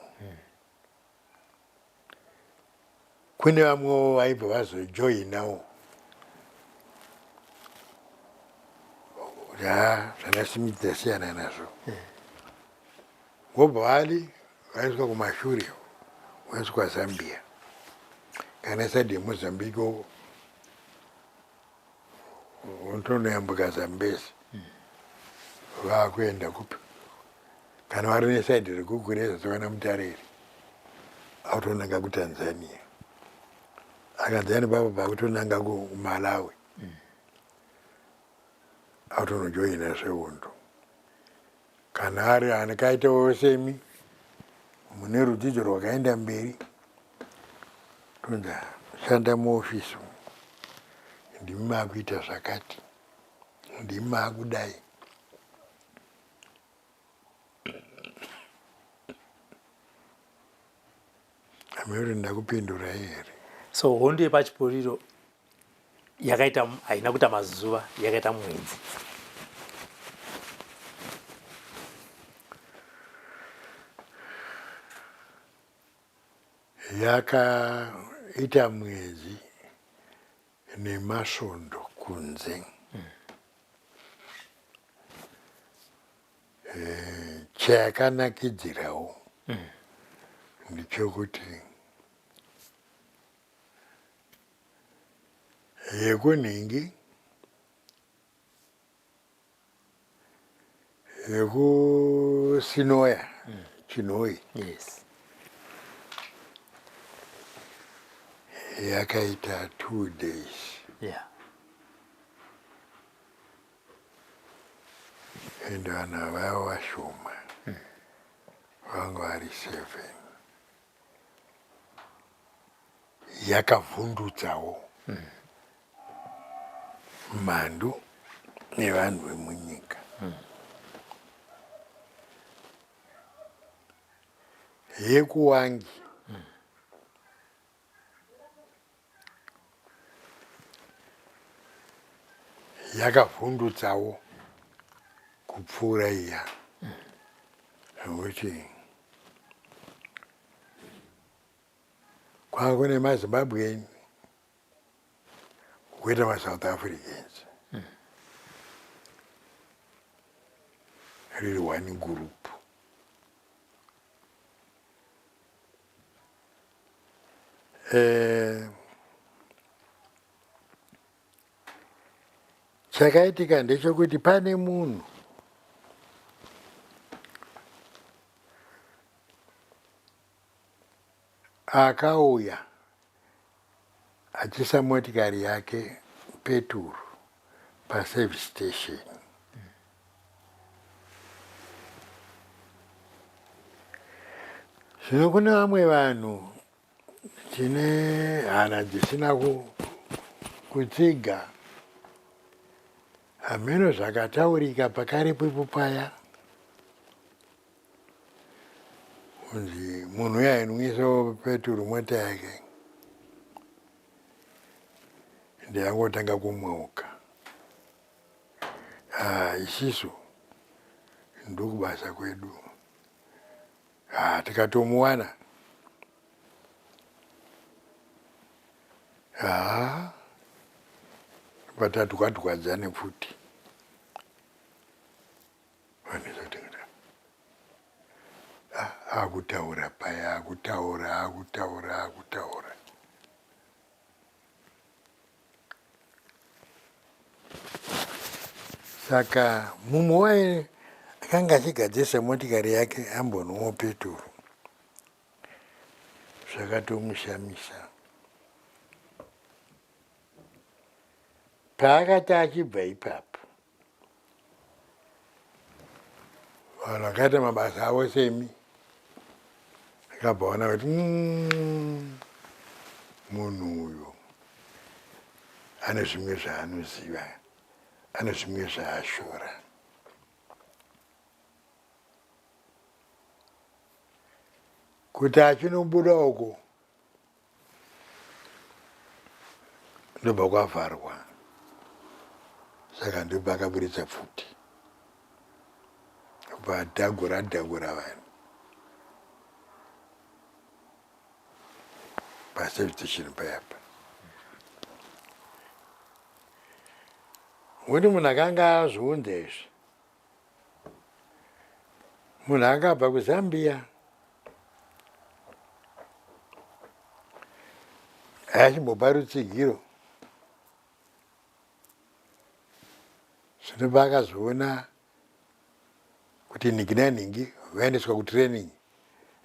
Kune vamwewo vaibva vazojoinawo kuti ha zvanaSmith tasiyana nazvo. Vobva vadi vaiswa kumashure voiswa Zambia kana side yeMozambique unotonoyambuka Zambezi vakuenda kupi kana vari nesaidi rekuGureza sevana Mutare iri akutonanga kuTanzania akanzani papa pakutonanga kuMalawi akutonojoina zvehondo kana ari anikaitawo semi mune rudzidzo rwakaenda mberi tonzi shanda muofisi ndimi makuita zvakati ndimi makudai Amiri ndakupindurai here? So hondo yepachiporiro yakaita haina kuita mazuva yakaita mwedzi. Yakaita mwedzi nemasvondo kunze. Eh, chayakanakidzirawo ndechekuti yekunhingi yekusinoya Chinhoyi Yes. yakaita 2 days. Ende vanhu havaiva vashoma, vanga vari seven. Yakavhundutsawo mhandu nevanhu vemunyika. Yekuwangi yakavhundutsawo kupfuura iya nekuti kwanga kune maZimbabwean kuita maSouth Africans riri one group. Eh, chakaitika ndechekuti pane munhu akauya achiisa motikari yake peturu paservice station. Zvino kune vamwe vanhu tine hana dzisina kutsiga, hameno zvakataurika pakarepo ipo paya kunzi munhu uya ainwisawo peturu mota yake ndeyangotanga kumwauka. Ah, isisu ndokubasa kwedu. Ah, tikatomuwana. Ah, patatwadwadza nepfuti. Akutaura paya, akutaura, akutaura, akutaura. Saka mumwe waye akanga achigadzirisa motikari yake ambonwawo peturu, zvakatomushamisa. Paakati achibva ipapo, vanhu vakaita mabasa avo semi akabva ona kuti munhu uyu ane zvimwe zvaanoziva, ane zvimwe zvaashora. Kuti achinobuda uko ndobva kwavharwa, saka ndobva akaburitsa pfuti, ndobva adhagura adhagura vanhu paservice station payapa. Ngokuti munhu akanga azviunza izvi, munhu akabva kuZambia achimbopa rutsigiro, zvino paakazoona kuti nhingi nanhingi vaendeswa kutraining,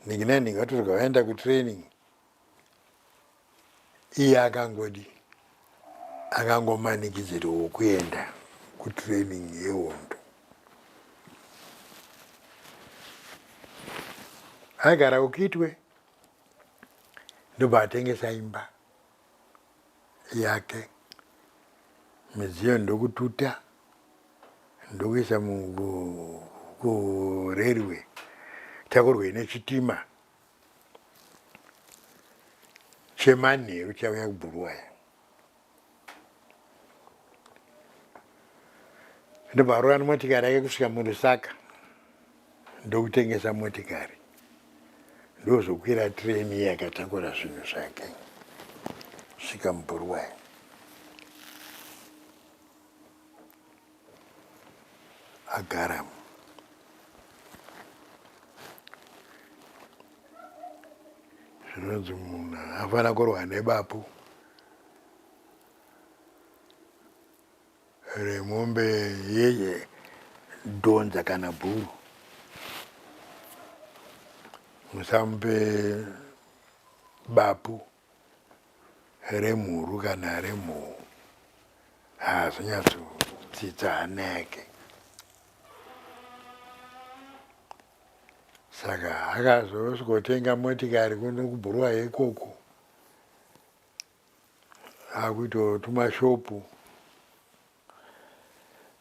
nhingi nanhingi vatorwa vaenda kutraining, iye akangodi akangomanikidzirwawo kuenda kutraining yehondo. Aigara kuKitwe, ndobva atengesa imba yake, midziyo ndokututa ndokuisa kurailway, takurwe nechitima chemanheru chauya kuBhuruwaya. Ndobva arova nemotikari yake kusvika muLusaka, ndokutengesa motikari, ndozokwira tireni iye akatakura zvinhu zvake svika muBhuruwaya. Agaramo. Zvinonzi munhu afana kurwa nebapu remombe yeye dhonza kana bhuru, musamupe bapu remhuru kana remhou, haazonyatsotsitsa hana yake. Saka akazosvikotenga motikari kuno kuBhuruwayo ikoko, akuitawo tumashopu.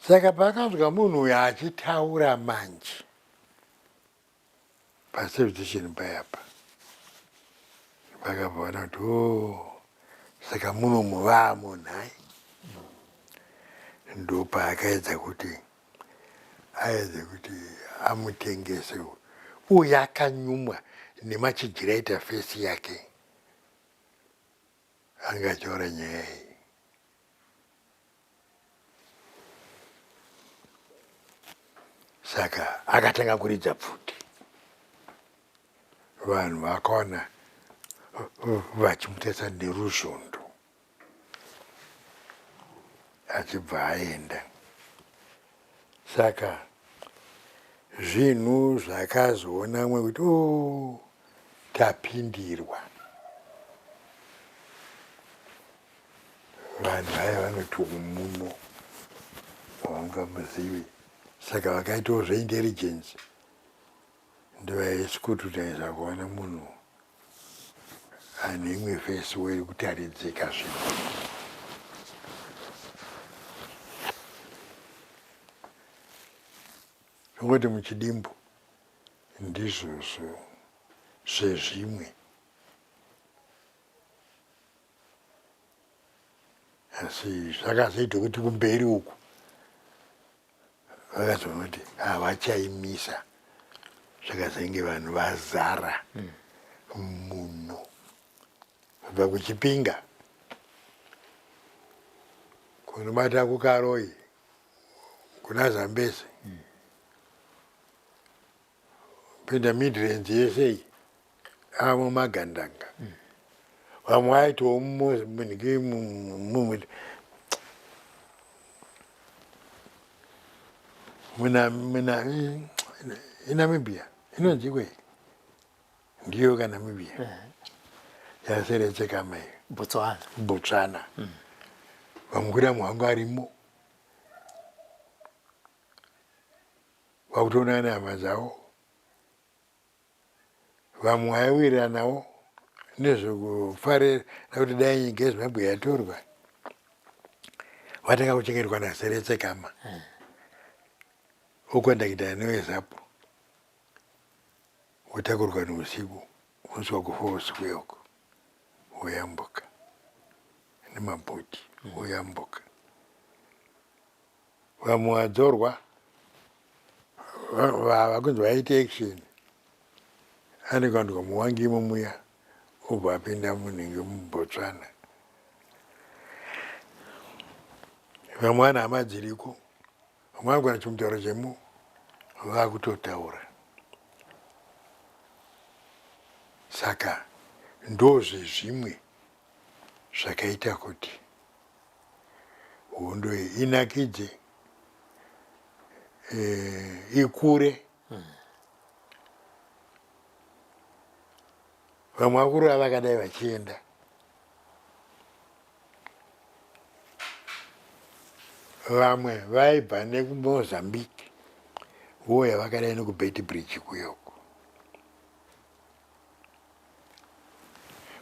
Saka paakanzwa munhu uyu achitaura manje paservice station payapa, vakabva vaona kuti o oh, saka muno muvamo nhai. Ndopaakaedza kuti aedze kuti amutengese uye akanyumwa nemachijira aita fesi yake anga achiora nyaya iyi. Saka akatanga kuridza pfuti, vanhu vakaona vachimutarisa neruzhondo achibva aenda. Saka zvinhu zvakazoona mwe kuti o oh, tapindirwa. Vanhu vaya vanoti umuno havangamuzivi, saka vakaitawo zveintelligence ndovaiscrutiniza kuona munhu ane imwe fesi weri kutaridzika zvinhu. Zvongoti muchidimbu ndizvozvo zvezvimwe. Asi zvakazoita kuti kumberi uku vakazoona kuti havachaimisa, zvakazenge vanhu vazara muno kubva kuChipinga kunobata kuKaroi kuna Zambezi, pinda Midlands yese iyi, avo magandanga vamwe vaitiwo muna muna iNamibia inonzi ikwe ndiyo ka Namibia yaseretsekama iyo. Botswana. Botswana. Vamwe kuda muhango arimo vakutoonana nehama dzavo. Vamwe vaiwiriranawo nezvekufarira kuti dai nyika yeZimbabwe yatorwa vatanga kuchengetwa naSeretsekama okondakita neveZapu votakurwa neusiku. Unosvika kuFalls kuya uko woyambuka nemabhoti woyambuka. Vamwe vadzorwa vakunzi vaite action anenge vanhu muwangi imo muya obva apinda munenge muBotswana. Vamwe vana hama dziriko vamwe vanogona chimutauro chemu vakutotaura. Saka ndozvezvimwe zvakaita kuti hondo iyi inakidze eh, ikure. Vamwe vakuru vakadai vachienda vamwe vaibva nekuMozambique vouya vakadai nekuBeitbridge kuya uko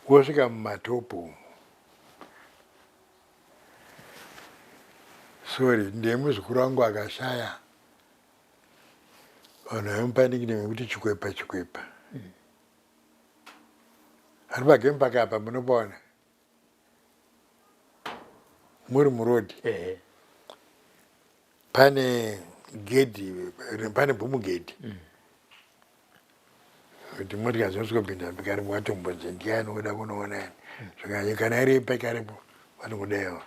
vosvika mumatopo umu. Sorry, ndiye muzukuru wangu akashaya. Vanhu vaimupa nickname yekuti Chikwepa Chikwepa. Ari pagame park apa munopaona. Muri muroad. Ehe. Pane gedhi, pane bhumu gedhi. Kuti motikari dzinosvikopinda pekarepo vatombonzi ndiani woda kunoona yani. Zvikanzi kana iri pekarepo vanongodaiwa.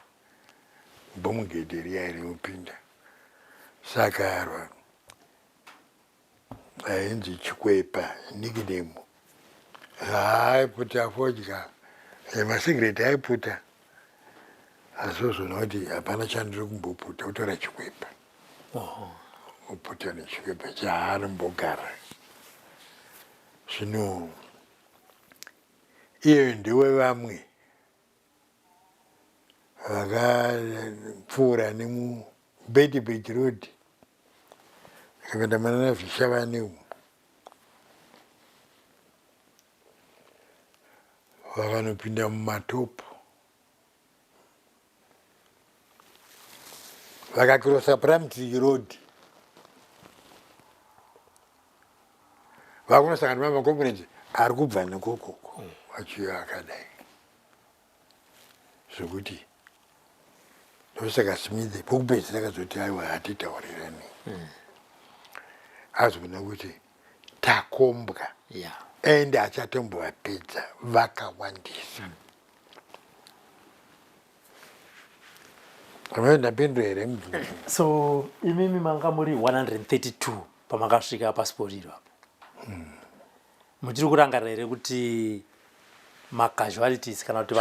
Bhumu gedhi riya rinopinda. Saka arwa ainzi Chikwepa nickname. Haaiputa fodya. Masigareti aiputa. Asi ozoona kuti hapana chandiri kumboputa otora chikwepa. Oputa nechikwepa chaanombogara. Zvino iye ndewe vamwe vakapfuura nemuBeitbridge Road akapinda manana Zvishavane umu. Vakanopinda mumatopo vakakirosa Plumtree Road vakunosangana nemamakomburenzi ari kubva nekokoko vachiuya akadai zvekuti ndosaka Smith pokupedzisira akazoti aiwa hatitaurirani azoona kuti takombwa Yeah. ende achatombovapedza vakawandisa. Amai ndapindura here mubvunzo? So imimi manga muri 132 pamakasvika pasiporiro apa. Muchiri kurangarira here kuti macasualties kana kuti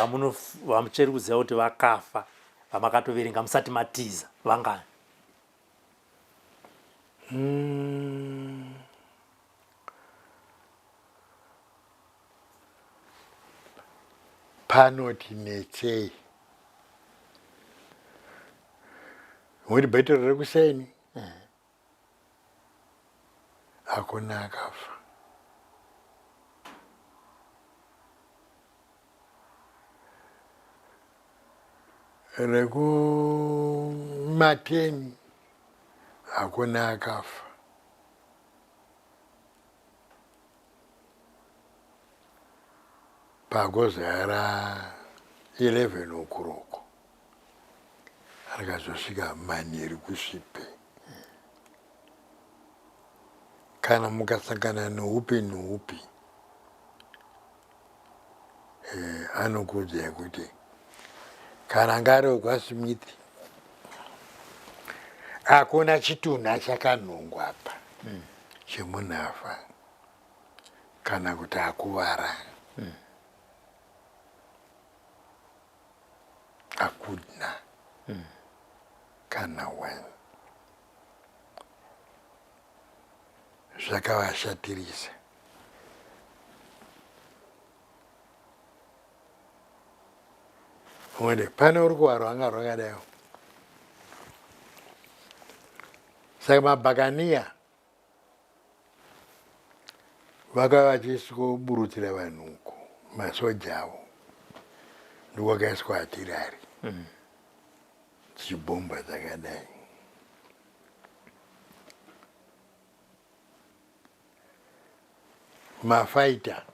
vamuchiri kuziva kuti vakafa vamakatoverenga musati matiza vangani? Panoti netsei nokuti bhaitoro rekuseni hakuna akafa. Rekumateni hakuna akafa. Pagozara 11 o'clock rakazosvika manheru kusvipe. Kana mukasangana noupi noupi eh, anokuudzai kuti kana anga ari wekwaSmith hakuna chitunha chakanhongwa apa chemunhu afa kana kuti akuvara. Hakuna kana one. Zvakavashatirisa. Wende pane uri kuwa rwanga rwakadai. Saka mabhakaniya vakava vachisvikoburutsira vanhu uko masoja avo ndokwakaiswa atirari dzichibhomba dzakadai. Mafaita.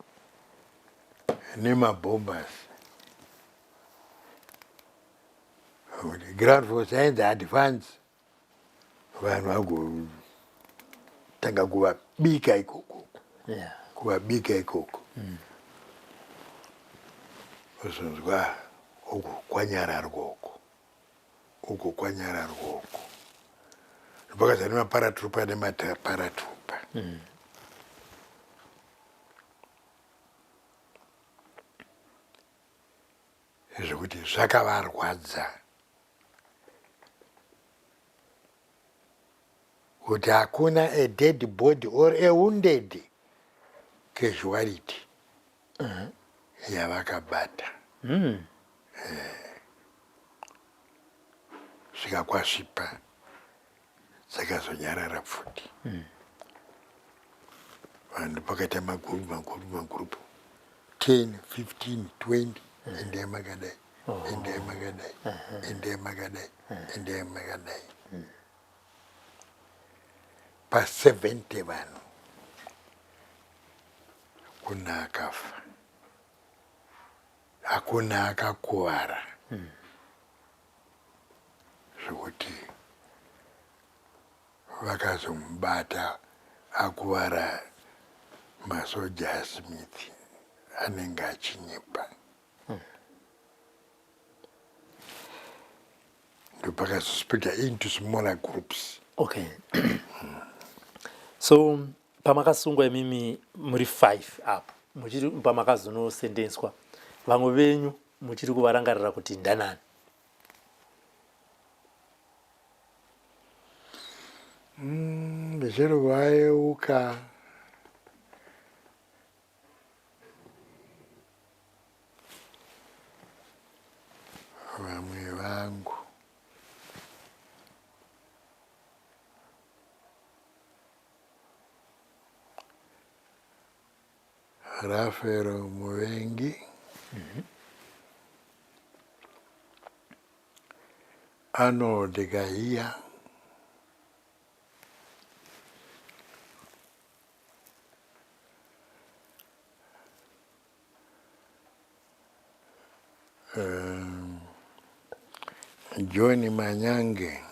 Nemabombers. Ground force yainzi advance vanhu vagotanga kuvabika ikoko kuvabika ikoko Uzonzwa uku kwanyararwa uku uku kwanyararwa uku ndopakaza nemaparatrooper nemaparatrooper Zvekuti zvakavarwadza kuti hakuna a dead body or a wounded casualty yavakabata Svika kwasvipa dzakazonyarara pfuti Vanhu pakaita magroup magroup magroup 10 15 20 endai makadai endai makadai endai makadai endai makadai pa 70 vanhu hakuna akafa hakuna akakuvara Zvekuti vakazomubata akuvara masoja aSmith anenge achinyepa. Ndopakazosplita into smaller groups. Okay. So pamakasungwa imimi muri 5 apo muchiri pamakazonosendenswa vamwe venyu muchiri kuvarangarira kuti ndanani? Ndichiri kuvayeuka vamwe vangu. Rafero Muvengi, Arnold Gahiya, John Manyange.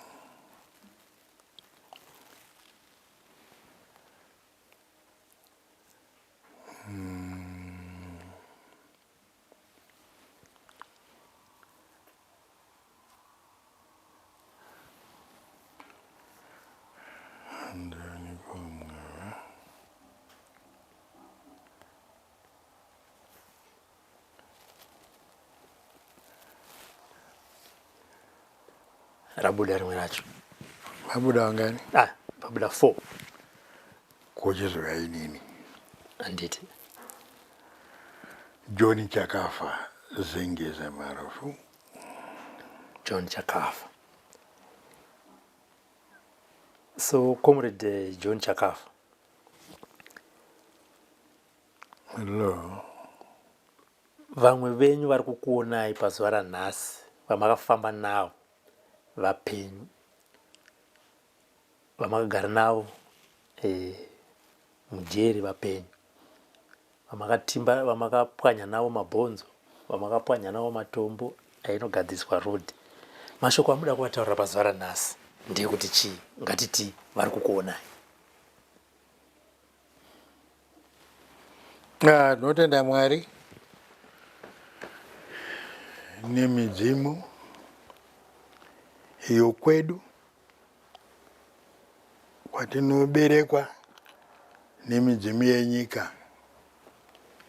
Rabuda rimwe racho. Mabuda vangani? Ah, pabuda 4. Kochizouya inini. Handiti. John Chakafa Zengeza Marufu. John Chakafa. So comrade John Chakafa. Hello. Vamwe venyu vari kukuonai pazuva ranhasi vamakafamba navo vapenyu vamakagara navo mujeri vapenyu vamakatimba vamakapwanya navo mabhonzo vamakapwanya navo matombo ainogadziriswa road mashoko amuda kuvataurira pazuva ranhasi ndeyekuti chii ngatiti vari kukuonai. Ah, tinotenda Mwari nemidzimu yokwedu kwatinoberekwa nemidzimu yenyika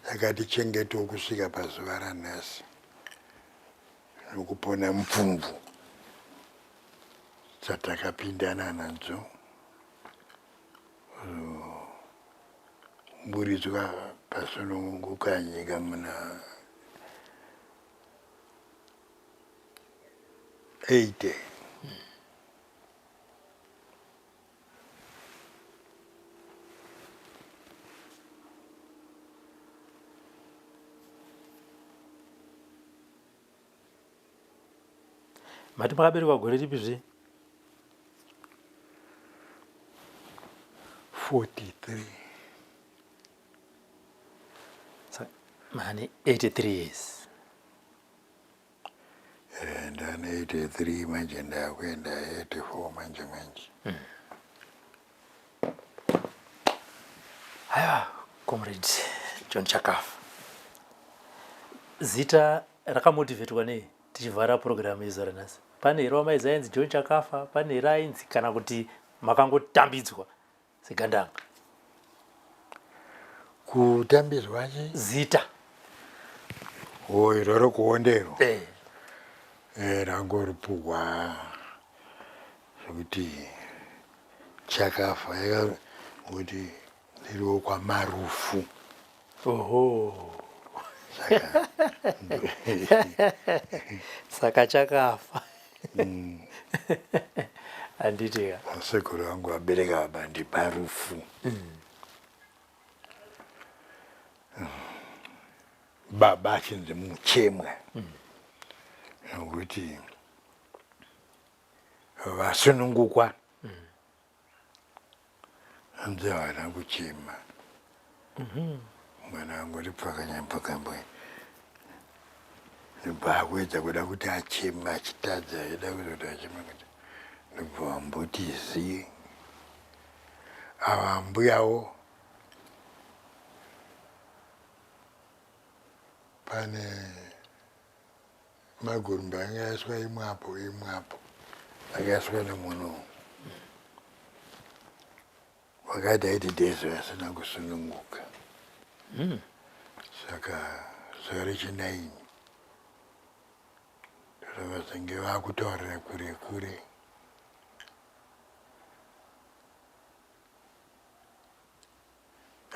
yakatichengetawo kusvika pazuva ranhasi nokupona mupfumvu dzatakapindana nadzo. Kuburitswa pasununguka nyika muna 80. Mati makaberekwa gore ripi zve? 43. Mane 83 years. Eh, ndane 83 manje ndakuenda 84 manje manje. Haiwa, Comrade John Chakafa. Zita rakamotivetwa nei tichivhara program yezuva ranhasi? Pane here wamaizi ainzi John Chakafa, pane here ainzi kana kuti makangotambidzwa segandanga? Kutambidzwa chi? Zita. Oh, iro rokuondero. Eh. Eh, rangoripugwa zvekuti chakafa yakakuti ndiriwo kwamarufu. Oho. Saka, saka chakafa. Handiti ka. Sekuru vangu vabereka baba ndiparufu. Baba achinzi Muchemwa. Nokuti vasunungukwa. Hanzi havana kuchema. Mwana wangu uri pfakanya pfakambwe. Ndobva akuedza kuda kuti acheme achitadza achida kuzoti acheme kuti ndobva wamboti zii. Ava ambuyawo pane Magurumbe anga aiswa imwe apo imwe apo akaiswa nemunhu wakati aiti dhezo asina kusununguka. Saka zuva rechinaini ndovazenge vakutaurira kure kure.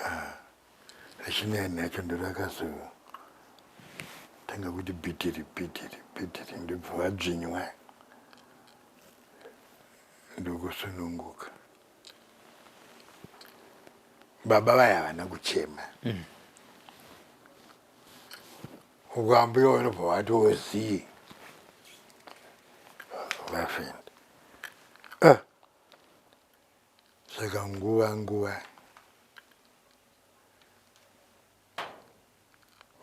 Ah, rechinaini racho ndorakazo tanga kuti bhitiri bhitiri bhitiri ndobva vadzvinywa ndokusununguka. Baba vaya havana kuchema. Ukambuya unobva wati wozii vafenda. Ah. Saka nguva nguva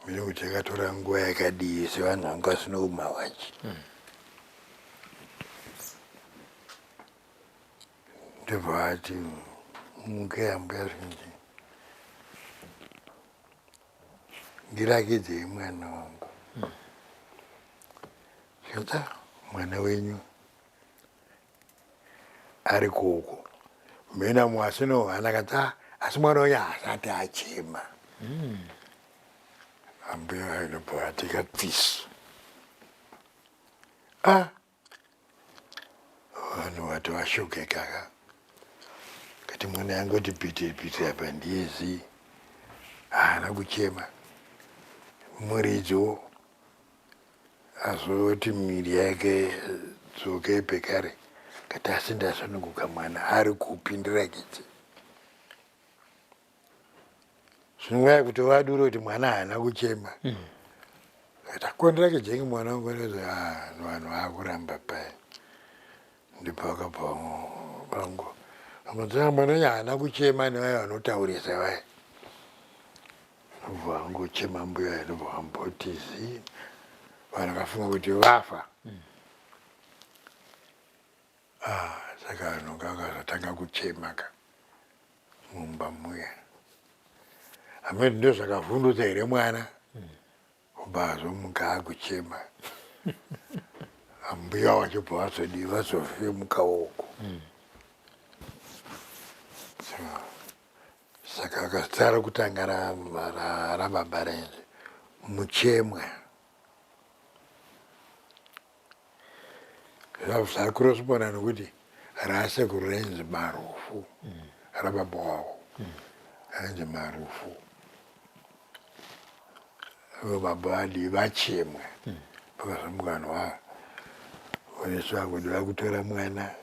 mene kuti yakatora nguva yakadii sevanhu vanga vasina kumawachi. Ndobva vati muke ambuya zvinji ndirakidzei mwana wangu. Zvikanzi ah, mwana wenyu ari koko mena mwasino hana kati ah, asi mwana uyu haasati achema. Ambuya vainobva vati kapfisi. Ah, vanhu vati vashokeka ka kati mwana yangoti pitiri pitiri apa ndiye zii haana kuchema muridzo Azoti miri yake dzokei pekare kati asi ndasununguka mwana ari kupi ndirakidze. Zvinongaya kuti vadure kuti mwana haana kuchema. Kati ko ndirakidzengi mwana wangu anozi ah vanhu vakuramba paya. Ndipo vakabva vangu vamudzanga mwana uyu haana kuchema nevaya vanotaurisa vaya. Ndobva vangochema mbuya vedu ndobva vamboti zii vanhu vakafunga kuti vafa. Ah, saka vanhu vakazotanga kuchema ka mumba muya. Hameno ndozvakavhundutsa here mwana obva azomuka akuchema. Ambuya vachibva vazodii vazofemukawo uko. So, Saka akazita rokutanga rababa rainzi Muchemwa. Zvakurosipona nokuti rasekuru rainzi Marufu, rababa wavo rainzi Marufu. Ivo baba vadii vachemwa vakazomuka vanhu vaoneswa kuti vakutora mwana.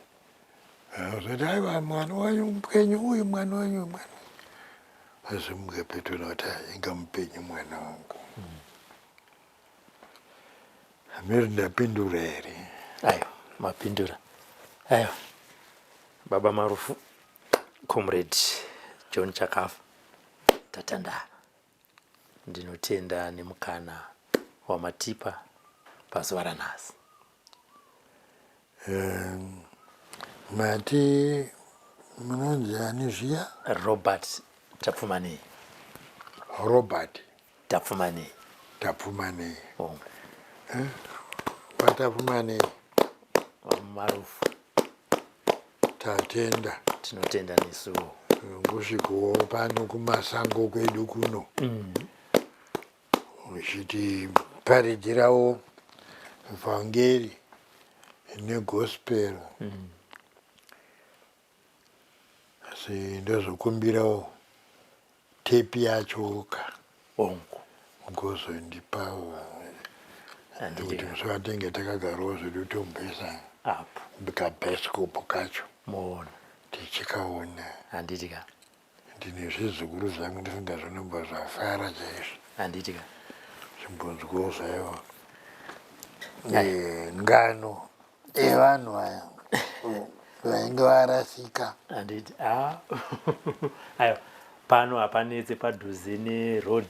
Akazoti aiwa mwana wenyu mupenyu uyu mwana wenyu mwana. Azimuka petona kuti inga mupenyu mwana wangu. Hamiri ndapindura here? Aiwa, mapindura. Aiwa. Baba Marufu, Comrade John Chakafa, tatandara. Ndinotenda nemukana wamatipa pazuva ranhasi. Mati munonzi ani zviya? Robert Tapfumanei. Robert Tapfumanei. Tapfumanei. Oh. VaTapfumanei. Marufu. Tatenda. Tinotenda nesuwo. Kusvikawo pano kumasango kwedu kuno. Uchitiparidzirawo vhangeri negospel. Asi ndozokumbirawo tepi yachoka. Hongu. Mugozondipawo. Kuti musi watenge takagarawo zvedu tomboisa Apo. kabhaisikopo kacho. Muona. Tichikaona. Handiti ka. Ndine zvizukuru zvangu ndifunga zvinomba zvafara chaizvo. Handiti ka. Chimbonzwawo zvayo ngano evanhu aya vainge varasika. Handiti. Ah. Aiwa. Pano hapanetse, padhuze neroad.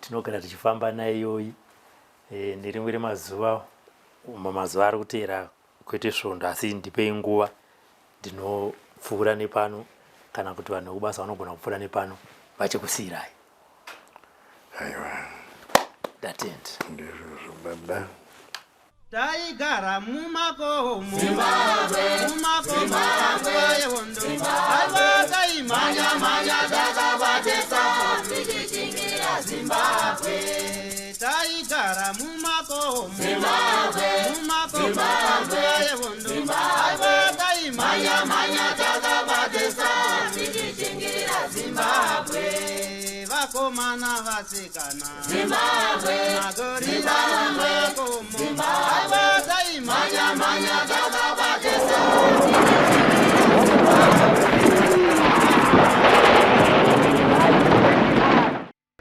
Tinogara tichifamba naiyoyi. Nerimwe remazuva, mazuva ari kuteera, kwete svondo, asi ndipei nguva, ndinopfuura nepano, kana kuti vanhu vekubasa vanogona kupfuura nepano vachikusiyirai. Aiwa. Ndatenda. Ndizvozvo baba. Taigara mumakomo, mumakomo nguva yehondo. Aiwa, taimhanya mhanya takabatisa tichichingirira Zimbabwe. Taigara mumakomo, mumakomo nguva yehondo. Aiwa, taimhanya mhanya takabatisa tichichingirira Zimbabwe. Vakomana, vasikana, Zimbabwe, magorila mumakomo. Aiwa, taimhanya mhanya takabatisa.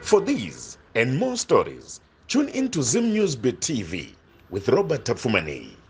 For these and more stories, tune in to Zim News Bit TV with Robert Tapfumanei.